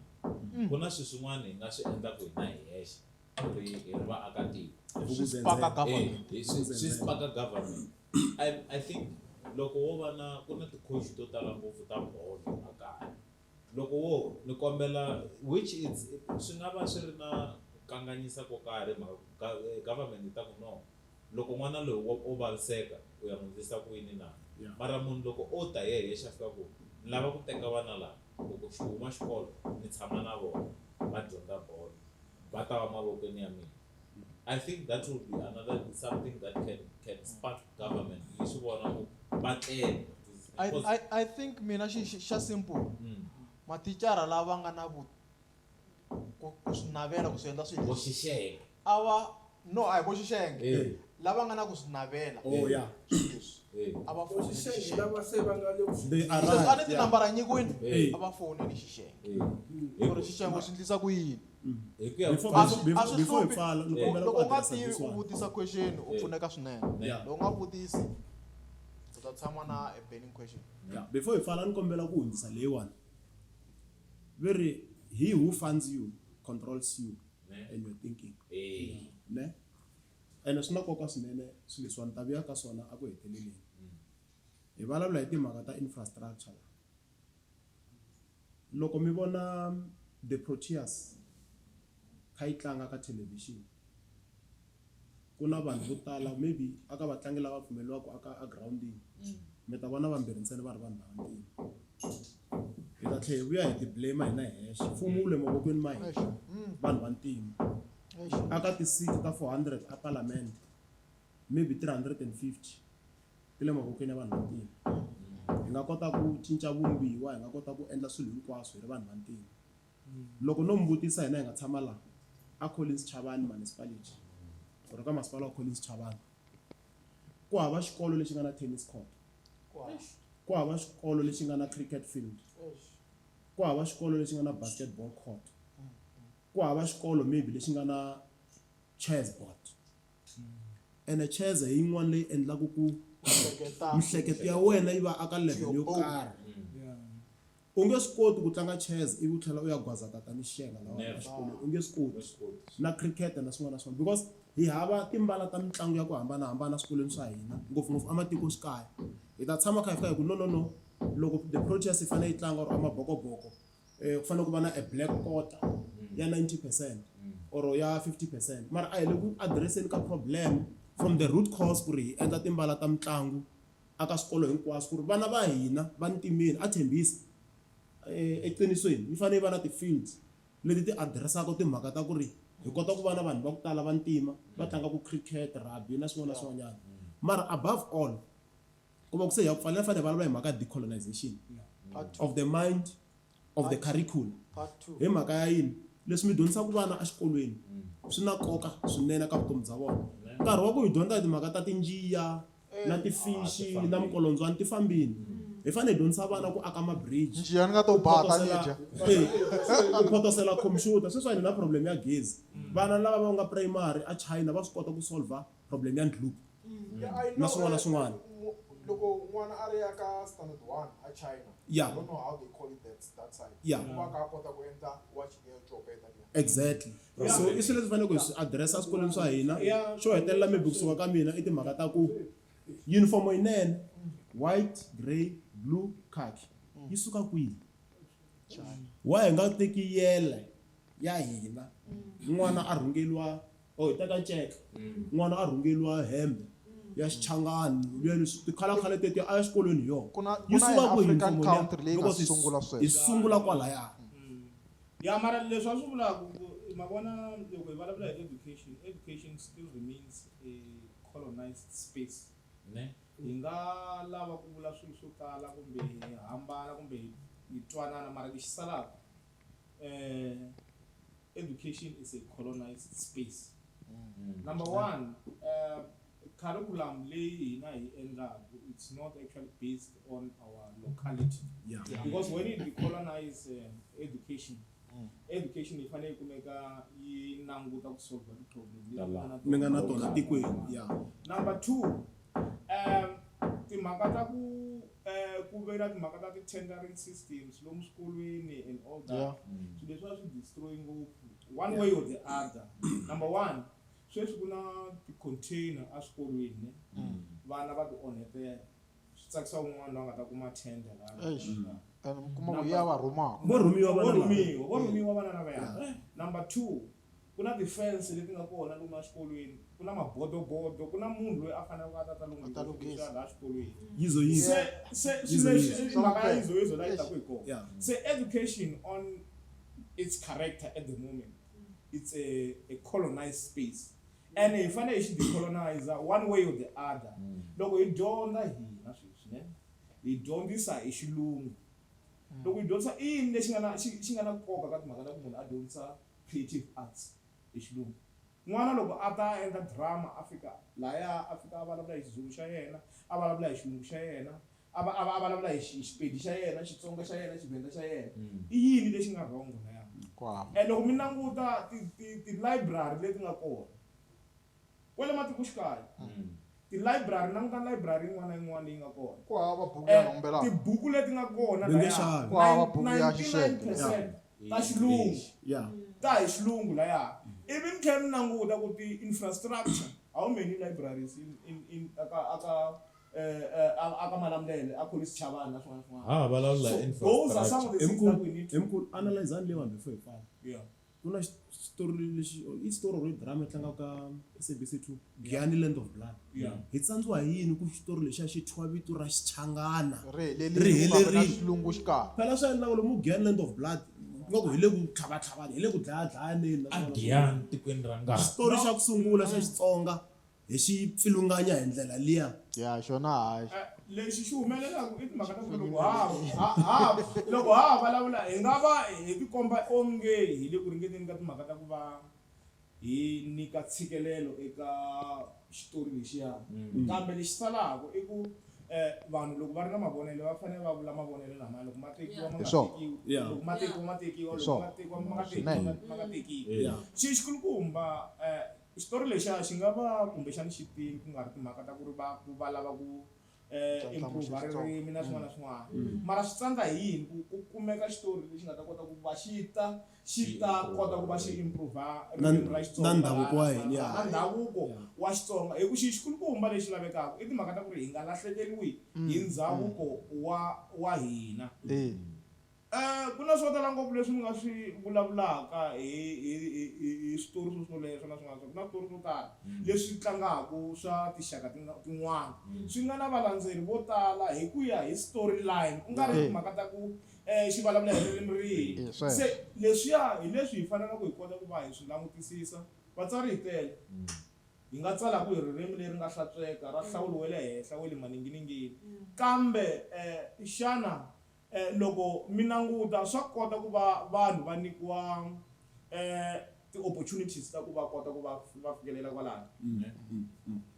Ku na swilo swin'wana hi nga swi endlaku hina hi hexe hi ri vaakatiko. Swi spaka government. Eh, swi spaka government. I think loko wo va na ku na ti-coach to tala ngopfu ta bolo makaya, loko wo ni kombela, which is swi nga va swi ri na ku kanganyisa ko karhi, hi mhaka ku government yi ta ku no, loko n'wana loyi o vaviseka u ya n'wi endlisa ku yini na. Mara munhu loko o ta hi yexe a fika ku ni lava ku teka vana lava, loko xi huma xikolo ni tshama na vona va dyondza bolo, va ta va mavokweni ya mina. I think that will be another something that can spark government yi swi vona ku va tlele. I think mina xa simple, mathicara lava nga na ku swi navela ku swi endla swilo Vo leswi, xixeka. A va no, a hi vo xixenge. Lava nga na ku swi navela Oh, yeah. swilo leswi, a va Vo foneli xixenge xixenge. lava se va nga le ku They Sweswi a ni arrived, yeah. tinambara nyikiwini, a va foneli xixenge ku ri xixenge swi endlisa ku yini. Hi ku ya Before A swi a swi before hi hluphi. pfala, ni kombela Loko ku u nga addressa tivi this u one. vutisa question, u pfuneka swinene. Loko u nga vutisi, u ta tshama na a burning question. Yeah, before hi pfala ni kombela ku hundzisa leyiwani. Ve ri he who funds you controls you Ne. and your thinking. Ne? Ene swi na nkoka swinene swilo leswiwani, ta vuya ka swona a ku heteleleni. Hi vulavula hi timhaka ta infrastructure la. Loko mi vona the Proteas kha yi tlanga ka television, ku na vanhu vo tala maybe aka vatlangi lava pfumeleriwaka aka a groundini, mi ta vona vambirhi ntsena va ri vanhu va vantima. Hi ta tlhela hi vuya hi ti blame hina hi hexe, mfumo wu le mavokweni ma hina vanhu vantima. Aka ti-seat ta 400 a parliament, maybe 350 ti le mavokweni ya vanhu vantima. Hi nga kota ku cinca vumbiwa, hi nga kota ku endla swilo hinkwaswo hi ri vanhu vantima. Loko no mi vutisa, hina hi nga tshama laha a Collins Chabane municipality or ka masipala wa Collins Chabane, ku hava xikolo lexi nga na tennis court. Ku hava xikolo lexi nga na cricket field. Ku hava xikolo lexi nga na basketball court. Ku hava xikolo maybe lexi nga na chess board. Ene chess hi yin'wana leyi endlaka ku mihleketo ya wena yi va aka level yo karhi. U nge swi koti ku tlanga chess ivi u tlhela u ya gwaza tatani xixenga lawa exikolweni u nge swi koti na cricket na swin'wana na swin'wana because hi hava timbala ta mitlangu ya ku hambanahambana swikolweni swa hina ngopfungopfu ematikoxikaya hi ta tshama kha hi fika hi ku no no no loko the Proteas yi fanele yi tlanga or amabokoboko ku fanele ku va na a black quota ya 90 percent or ya 50 percent mara a hi le ku address-eni ka problem from the root cause ku ri hi endla timbala ta mitlangu aka swikolo hinkwaswo ku ri vana va hina va ntimeni a tshembisa eqinisweni yi fanele yi va na ti-fields leti ti address-aka timhaka ta ku ri hi kota ku va na vanhu va ku tala va ntima va tlangaka cricket rugby na swin'wana na swin'wanyana mara above all ku va ku se hi ya ku pfalela fanele hi vulavula hi mhaka ya decolonization of the mind of the curriculum hi mhaka ya yini leswi mi dyondzisaka vana exikolweni swi na nkoka swinene ka vutomi bya vona nkarhi wa ku hi dyondza hi timhaka ta tinjiya na tifixi na mikolondzwani ti fambini hi fanele hi dyondzisa vana ku aka ma-bridge Njiya ni nga to bata ni dya. ku photosela computer sweswi a hi na problem ya gezi vana lava va nga primary a China va swi kota ku solver problem ya ndlhuku Yeah, I na know, swin'wana na swin'wana Loko n'wana a ri ya ka standard 1 a China. Yeah. I don't know how they call it that side. Yeah. U va a kha a kota ku endla watch leyo copeta liya. Exactly. So i swilo leswi faneleke hi swi address-a eswikolweni swa hina. Yeah. Xo hetelela maybe kusuka ka mina i timhaka ta ku uniform yinene white, grey, blue, khaki yi suka kwihi? Why hi nga teki yele ya hina n'wana a rhungeriwa or hi teka nceka n'wana a rhungeriwa hembe ya xichangani luya leswi tikhalakhala tetiya a ya xikolweni hi yona Ku na- yi ku na suka an kwihi African uniform liya? country leyi nga Because hi sungula sweswo. hi sungula kwalaya Ya mara leswi a swi vulaka ku ma vona loko hi vulavula hi education education still remains a colonized space Ne? hi nga lava ku vula swilo swo tala kumbe hi hambana kumbe hi twanana mara lexi salaka education is a colonized space number one curriculum leyi hina hi endlaku it's not actually based on our locality Yeah. because when you decolonize education education yi fanele yi kumeka yi languta ku solve ti-problem leti Tala. nga na mi nga na tona. tona tikweni ya Number 2 timhaka ta ku ku ve na timhaka ta ti-tendering systems lomu swikolweni and all that Yeah. swilo leswi a swi destroy ngopfu one way or the other number one sweswi ku na ti-container eswikolweni ne vana va ti onhetela swi tsakisa un'wana loyi a nga ta kuma tender laha Eish. And mi kuma ku ya va rhumaka. vo rhumiwa vo vana lava. rhumiwa vo rhumiwa vana lavaya number 2 ku na ti-fence leti nga kona lomu exikolweni ku na mabodobodo ku na munhu loyi a faneleke a ta ta A ta lunghisa lunghisa. laha xikolweni yizo yizo se se Yizo, swilo yizo. leswi mhaka ya yizo yizo laha yi taku hi kona Yeah. se education on its character at the moment it's a colonized space and hi fanele hi xi decolonize one way or the other loko hi dyondza hina sweswi ne hi dyondzisa hi xilungu loko hi dyondzisa i yini lexi nga na xi xi nga na nkoka ka timhaka ta ku munhu a dyondzisa creative arts hi xilungu n'wana loko a ta endla drama a fika laya a fika a vulavula hi xizulu xa yena a vulavula hi xilungu xa yena a va a va a vulavula hi xipedi xa yena xitsonga xa yena xivenda xa yena i yini lexi nga wrong laya Kwala. and loko mi languta ti ti ti-library leti nga kona kwale matikoxikaya ti-library languta library yin'wana na yin'wana leyi nga kona Ku hava buku ya nombelana. Tibuku leti nga kona Ni nge laya, xavi. Ku hava buku ya xixeke. 99% ta xilungu Yeah. ta hi xilungu laya ivi mi tlhela mi languta ku ti-infrastructure how many libraries in in in aka aka aka Malamulele a Collins Chabane na swin'wana na swin'wana Ha vulavula So those are some of the things that we need to Mkhulu analyzani leyiwani before hi pfala yeah ku na xitori lexi i story or i drama yi tlangaka ka SABC 2 Giyani Land of Blood Yeah. hi tsandziwa hi yini ku xitori lexiya xi thyiwa vito ra Xichangana Ri Ri helerile ku nga vi na helerile. xilungu xikarhi. phela swa endla ku lomu Giyani Land of Blood nga ku hi le ku tlhavatlhavani hi le ku dlayadlayaneni na A swin'wana na swin'wana. Giyani tikweni ra ngati. xitori xa ku sungula xa Xitsonga hi xi pfilunganya hi ndlela liya Ya xona hayi. Lexi xi humelelaka i timhaka ta ku loko ha ha ha loko ha vulavula hi nga va hi tikomba onge hi le ku ringeteni ka timhaka ta ku va hi nyika ntshikelelo eka xitori lexiya kambe lexi salaka i ku Vanhu loko va ri na mavonelo va fanele va vula mavonelo lamaya loko ma tekiwa ma Hi nga swona. tekiwi Yeah. loko ma tekiwa ma tekiwa Hi loko swona. ma tekiwa ma nga tekiwi Swinene. ma nga tekiwi. Yeah. Xi xikulukumba xitori lexiya xi nga va kumbexani xi tini ku nga ri timhaka ta ku ri va ku va lava ku Ndlandlamuxa improve Xitsonga. ririmi na swin'wana na swin'wana mara swi tsandza hi yini ku ku kumeka xitori lexi nga ta kota ku va xi ta xi ta kota ku va xi improve ririmi ra Xitsonga Na ndhavuko wa hina, yeah. na ndhavuko wa Xitsonga hi ku xi xikulukumba lexi lavekaka i timhaka ta ku ri hi nga lahlekeriwi hi ndhavuko wa hina. Eh. Ku na swo tala ngopfu leswi mi nga swi vulavulaka hi switori swo swoleswo na swin'wana ku na switori swo tala leswi tlangaka swa tinxaka tin'wana swi nga na valandzeri vo tala hi ku ya hi storyline ku nga ri timhaka ta ku xi vulavula hi ririmi rihi. Eh, sweswo. Se leswiya hi leswi hi faneleke hi kota ku va hi swi langutisisa vatsari hi tele hi nga tsalaku hi ririmi leri nga hlantsweka ra nhlawulo wa le henhla wa le maninginingini kambe xana loko mi languta swa kota ku va vanhu va nyikiwa ti-opportunities ta ku va kota ku va va fikelela kwalano.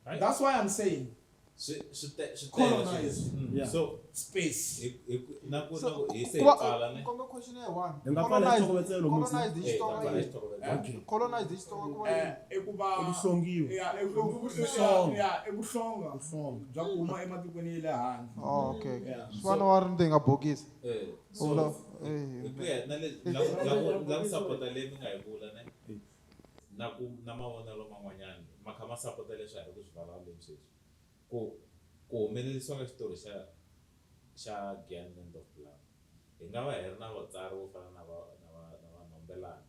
That's why I'm saying Swi swi te swi tele Colonize. swilo. Yeah. So space. hi ku na ku So, na ku hi se ku hi va- tsala ne. kombe question ya one. Hi nga pfala hi xitlhokovetselo, Musi. Colonized hi Eh, Xitsonga ta pfala hi yini? xitlhokovetselo. Okay. Colonized hi Xitsonga ku va yini? I ku va I ku hlongiwa. Ya, i ku Vuhlonga. ya, i vuhlonga Vuhlonga. bya ku huma ematikweni ya le handle. Oh, okay. Yeah. Swi fana wa ri ndzeni ka bokisi. Eh, so U vula hi ku ya na le la ku sapota leyi mi nga yi vula ne na ku na mavonelo man'wanyana ma kha ma sapota leswi a hi ri ku swi vulavuleni sweswi ku humelerisiwa ka xitori xa Giyani Land of Blood hi nga va hi ri na vatsari vo fana na va na va na va Nombelana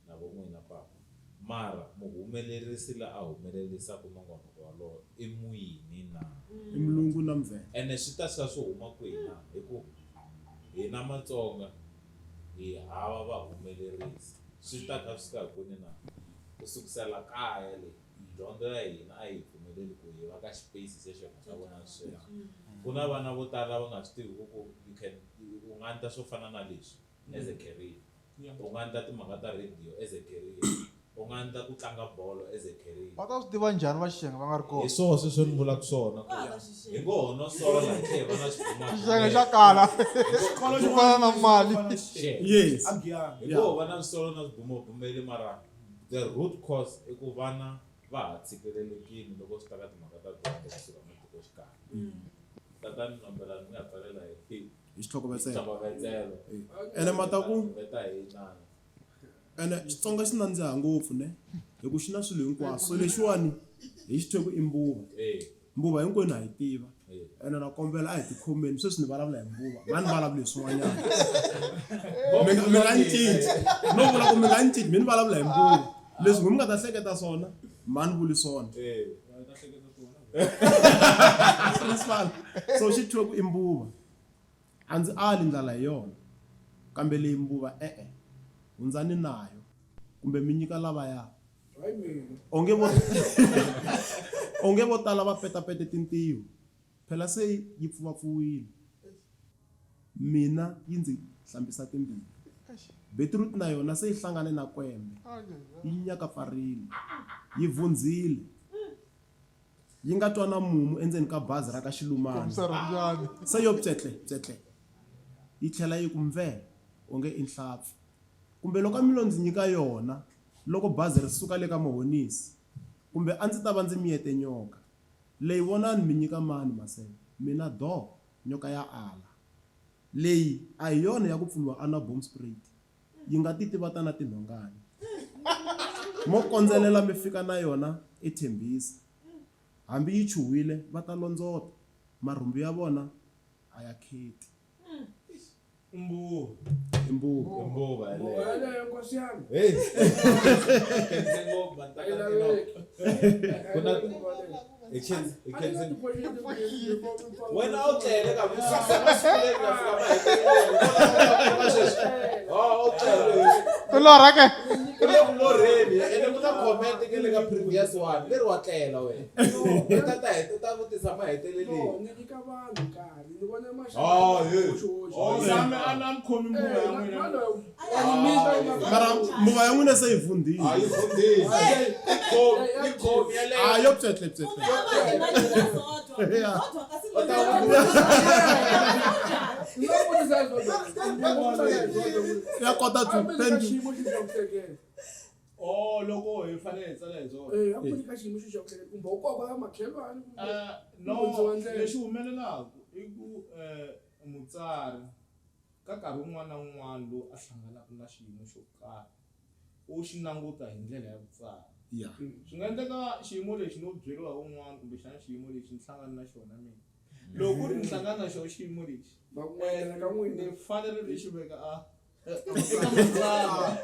na vo n'wina papa mara muhumelerisi la a humelerisaka nongonoko walowo i muyini na I mulungu na mvhele. Ene swi ta suka swi huma kwihi na hi ku hina Matsonga hi hava vahumelerisi swi ta kha swi suka hi kwini na ku sukusela kaya le dyondzo ya hina a yi pfumeleli ku hi va ka xipeyisi xexo hi nga ta vona sweswo. Ku na vana vo tala va nga swi tivi ku you can u nga endla swo fana na leswi as a career. U nga endla timhaka ta radio as a career. U nga endla ku tlanga bolo as a career. Va ta swi tiva njhani va Xixenge va nga ri Hi kona? swona sweswo ni vulaka swona ku Va hava hi Xixenge. ngo ho no sola hi tlhe hi va na Xixenge xa kala. Xikolo Ku fana na mali. Xixenge. Yes. A Giyani. Hi ngo ho va na swisolo na swibumabumeli mara the root cause i ku vana va ha tshikelelekile loko swi ta ka timhaka ta dyondzo kusuka matikoxikaya. Tatani Nombelani mi nga tsalela hi Hi xitlhokovetselo. xitlhokovetselo. Ene mata ku Veta hi inana. ene Xitsonga xi nandziha ngopfu ne hi ku xi na swilo hinkwaswo. So lexiwani hi xi thwe ku i mbuva. Eh. Mbuva hinkwenu ha yi tiva. Eh. Ene na kombela a hi tikhomeni sweswi ni vulavula hi mbuva. Mhani ni vulavula hi swin'wanyana. Mi nga ni cinci. No vula ku mi nga ni cinci mi ni vulavula hi mbuva. Leswi n'wi mi nga ta hleketa swona mhani vuli swona. Eh. Principal. So xi thyiwe ku i mbuva. A ndzi ali ndlala hi yona. Kambe leyi mbuva e-e. Hundzani nayo kumbe mi nyika lavaya. Onge vo onge vo tala va petapete tintiho. Phela se yi pfuvapfuwile. Mina yi ndzi hlambisa timbilu. Beetroot na yona se yi hlangane na kwembe. Yi nyakapfarile. Yi vundzile. Yi nga twa na mumu endzeni ka bazi ra ka Xilumani. Kombisa rhumbyani. Se yo pyetle pyetle. Yi tlhela yi ku mve onge i nhlampfi. Kumbe loko a mi lo ndzi nyika yona loko bazi ri suka le ka Mahonisi kumbe a ndzi ta va ndzi miyete nyoka. Leyi vonani mi nyika mani maseve? Mina doo, nyoka ya ala. Leyi a hi yona ya ku pfuniwa ana Boomspruit. Yi nga titivata na tinhongani. Mo kondzelela mi fika na yona eThembisa. Hambi yi chuhile va ta londzota. Marhumbu ya vona a ya kheti. Mbuva. I mbuva. I mbuva yaleyo. Mbuva yaleyo nkosi yami. Hey. Khense ngopfu man A yi tatana laveki. Ku na hi khense hi khense wena a wu tlele ka masekuleni ka fika maheteleleni sweswi. Oh, u tlele. Ku lorha ke? Ku le ku lorheni ene ku na comment ke le ka previous one leri wa tlela wena u ta ta u ta vutisa maheteleleni No, ni nyika vanhu nkarhi ni vona Oh, yeah. Oh, sami a na mi khomi mbuva ya n'wina mara mbuva ya n'wina se yi vundhile a yi vundhile yi khomi yaleyo a yo pyetle pyetle ya kota to thank you Oh, loko hi fanele hi tsala hi byona. Eh, a ku ka xiyimo xo xa ku hleketa kumbe u koko ya makhelwani kumbe No, mundzi wa ndlela. lexi humelelaka i ku mutsari ka nkarhi wun'wana na wun'wana lowu a hlanganaka na xiyimo xo karhi u xi languta hi ndlela ya vutsari. Yeah. Swi nga endleka xiyimo lexi no byeriwa hi wun'wana kumbexana xiyimo lexi ni hlangana na xona mina. Loko ku ri ni hlangana na xona xiyimo lexi Va ku n'wayitela ka n'wina. ni fanele ni xi veka a eka matsalwa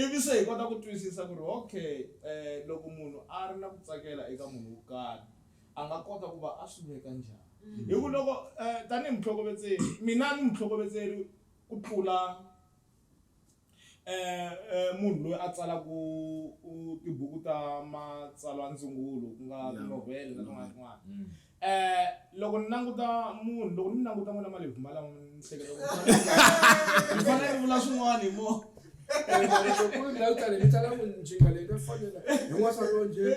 ivi se hi kota ku twisisa ku ri okay loko munhu a ri na ku tsakela eka munhu wo karhi a nga kota ku va a swi veka njhani hi ku loko tanihi mutlhokovetseri mina ni mutlhokovetseri ku tlula munhu loyi a tsalaku tibuku ta matsalwa ndzungulo ku nga tinovhele na tin'wana na tin'wana loko ni languta munhu loko ni languta n'wina malebvu malama ni hleketa ku ni fanele ni vula swin'wana hi mo Loko ni languta leyi ni tsala ku njhinga leyi na fanela hi n'wansati wa njhe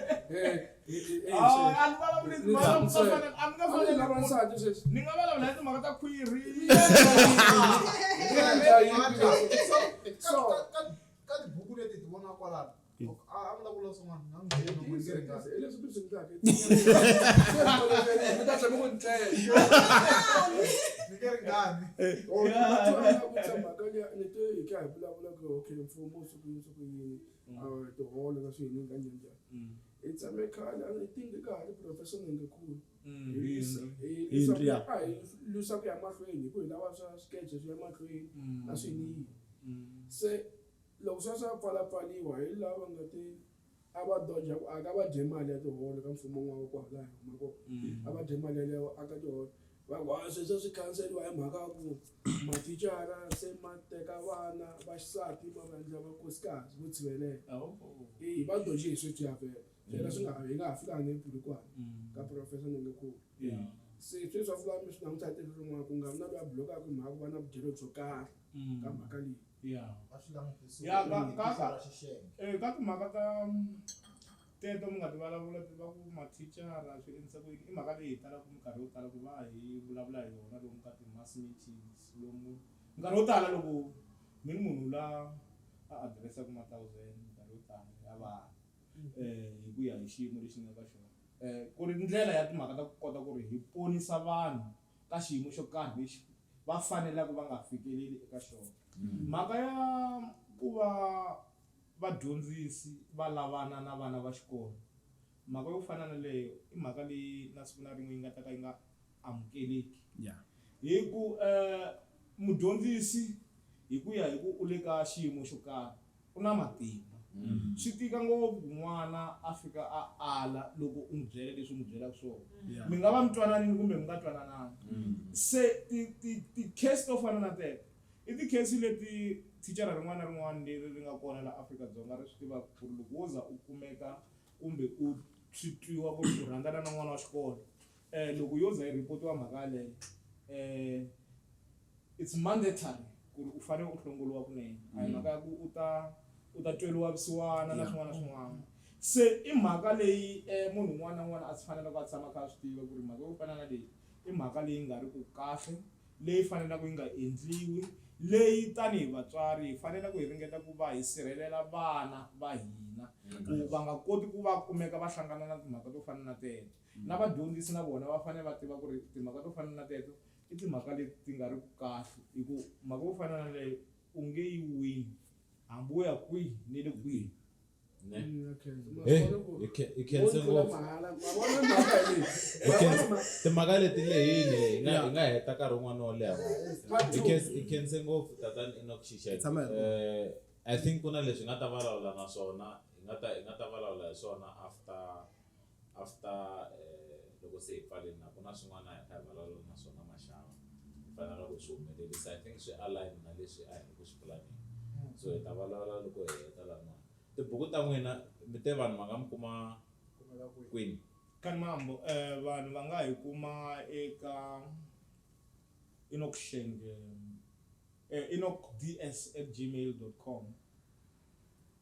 a ni vulavuli timhaka ta fanela a ni nga faneli lava nsati sweswi ni nga vulavula hi timhaka ta khwiri so ka tibuku leti ti vona kwalano a mi la vula swin'wana na nghena ku nge ringani hi leswi mi swi endlaka mi ta tlhela mi ku ntlela ni nge ringani vutisa mhaka liya ni twe hi kha hi vulavula ku okay mfumo swi ku yini swi ku yini tiholo na swi yini ka njhani njhani hi tshame khale a ni tingi ka ha ri professor Nengekulu Henry, ya. a hi lwisa ku ya mahlweni hi ku hi lava swa swikeche swi ya mahlweni na swi yini yini se loko swa swa pfalapfaliwa hi lava nga ti a va doja ku aka va dye mali ya tiholo ka mfumo wun'wana wa kwalaya hi huma kona a va dye mali yaleyo aka tiholo va ku a sweswo swi khanseriwa hi mhaka ya ku mathicara se ma teka vana va xisati ma va endla vakosikazi vo tshivelela e va doje hi sweswi ya vhele phela swi nga hi nga ha fikanga eBulukwane ka professor Nengekulu se sweswi a fika mi swi languta hi tihlo rin'wana ku nga vi na loyi a bulokaka hi mhaka ku va na vudyelo byo karhi ka mhaka leyi va swi langutisiwa Ya, hi tihlo ra xixenge ka timhaka ta teto mi nga ti vulavula ti va ku mathicara swi endlisa ku yini i mhaka leyi hi talaka minkarhi yo tala ku va hi vulavula hi yona lomu ka ti-mass meetings lomu minkarhi yo tala loko mi ni munhu la a adiressaka ma-thousand minkarhi yo tala ya vanhu hi ku ya hi xiyimo lexi nga ka xona ku ri ndlela ya timhaka ta ku kota ku ri hi ponisa vanhu ka xiyimo xo karhi lexi va fanelaka va nga fikeleli eka xona mhaka ya ku va vadyondzisi va lavana na vana va xikolo mhaka yo fana na leyo i mhaka leyi na siku na rin'we yi nga ta ka yi nga amukeleki hi ku mudyondzisi hi ku ya hi ku u le ka xiyimo xo karhi u na matimba swi tika ngopfu ku n'wana a fika a ala loko u n'wi byela leswi u n'wi byelaka swona mi nga va mi twananini kumbe mi nga twanananga se ti-case to fana na teto i ti-case leti thicara rin'wana na rin'wana leri ri nga kona la Afrika-Dzonga ri swi tivaka ku ri loko wo za u kumeka kumbe u swi twiwa ku ri u rhandzana na n'wana wa xikolo loko yo za yi report-iwa mhaka yaleyo it's mandatory ku ri u fanele u hlongoliwa kunene a hi mhaka ya ku u ta tweliwa vusiwana na swin'wana na swin'wana se i mhaka leyi munhu un'wana na un'wana a faneleke a tshama a kha a swi tiva ku ri mhaka yo fana na leyi i mhaka leyi nga ri ku kahle leyi faneleke yi nga endliwi leyi tanihi vatswari hi faneleke hi ringeta ku va hi sirhelela vana va hina ku va nga koti ku va kumeka va hlangana na timhaka to fana na teto na vadyondzisi na vona va fanele va tiva ku ri timhaka to fana na teto i timhaka leti ti nga ri ku kahle hi ku mhaka yo fana na leyo u nge yi wini hambi wo ya kwihi ni le kwihi hi khense ngopfu timhaka leti lehile hi nga heta nkarhi wun'wana wo leha hi khense ngopfu tatani Enoch Xixeke I think ku na leswi hi nga ta vulavula na swona hi nga ta vulavula hi swona after loko se hi pfalini na ku na swin'wana hi kha hi vulavula na swona maxava hi fanele ku swi humelerisa I think swi align na leswi a hi ri ku swi pulaneni so hi ta vulavula loko hi heta lan'wana. Tibuku ta n'wina mi te vanhu va nga mi kuma kwini? Kanimambo vanhu va nga hi kuma eka Enock Shenge enockds@gmail.com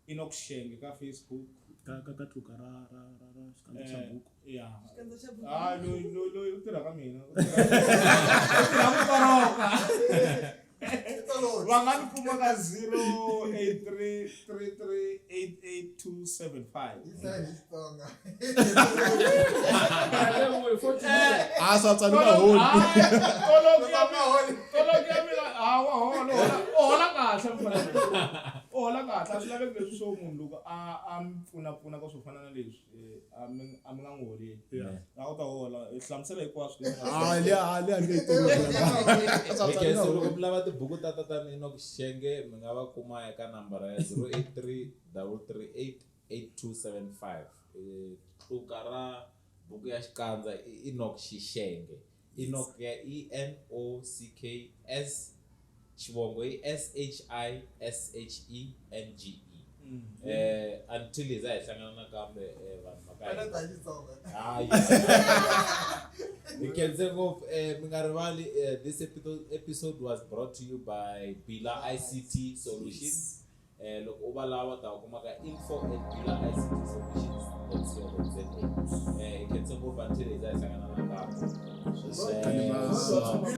Enock Shenge ka Facebook Ka tluka ra xikandza xa buku. Ya. Xikandza xa buku. Ah, loyi u tirha ka mina. U tirha ku toroka. Va nga ni kuma ka 0833388275. A swa tsani nga holi. Toloki ya mina a wa hola u hola kahle mfana. U hola kahle a swi laveki leswi swo munhu loko a mi pfuna pfuna ka swo fana na leswi a mi nga n'wi holeli. A u ta hola hlamusela hinkwaswo leswi nga Ah, liya ni nge yi tivi. Okay, so loko mi lava tibuku ta tatana Enock Xenge mi nga va kuma eka nambara ya 083 338 8275. Tluka ra buku ya xikandza i Enock Xixenge. Enock ya E N O C K S, xivongo i S H I S H E N G E. Until hi za hi hlangana nakambe vanhu va ka hina. Hayi. Hi khense ngopfu. Mi nga rivali this episode was brought to you by Bila ICT Solutions. Loko u va lava ta kuma ka info@bilaicstsolutions.co.za. Hi khense ngopfu until hi za hi hlangana nakambe. Kanimambo.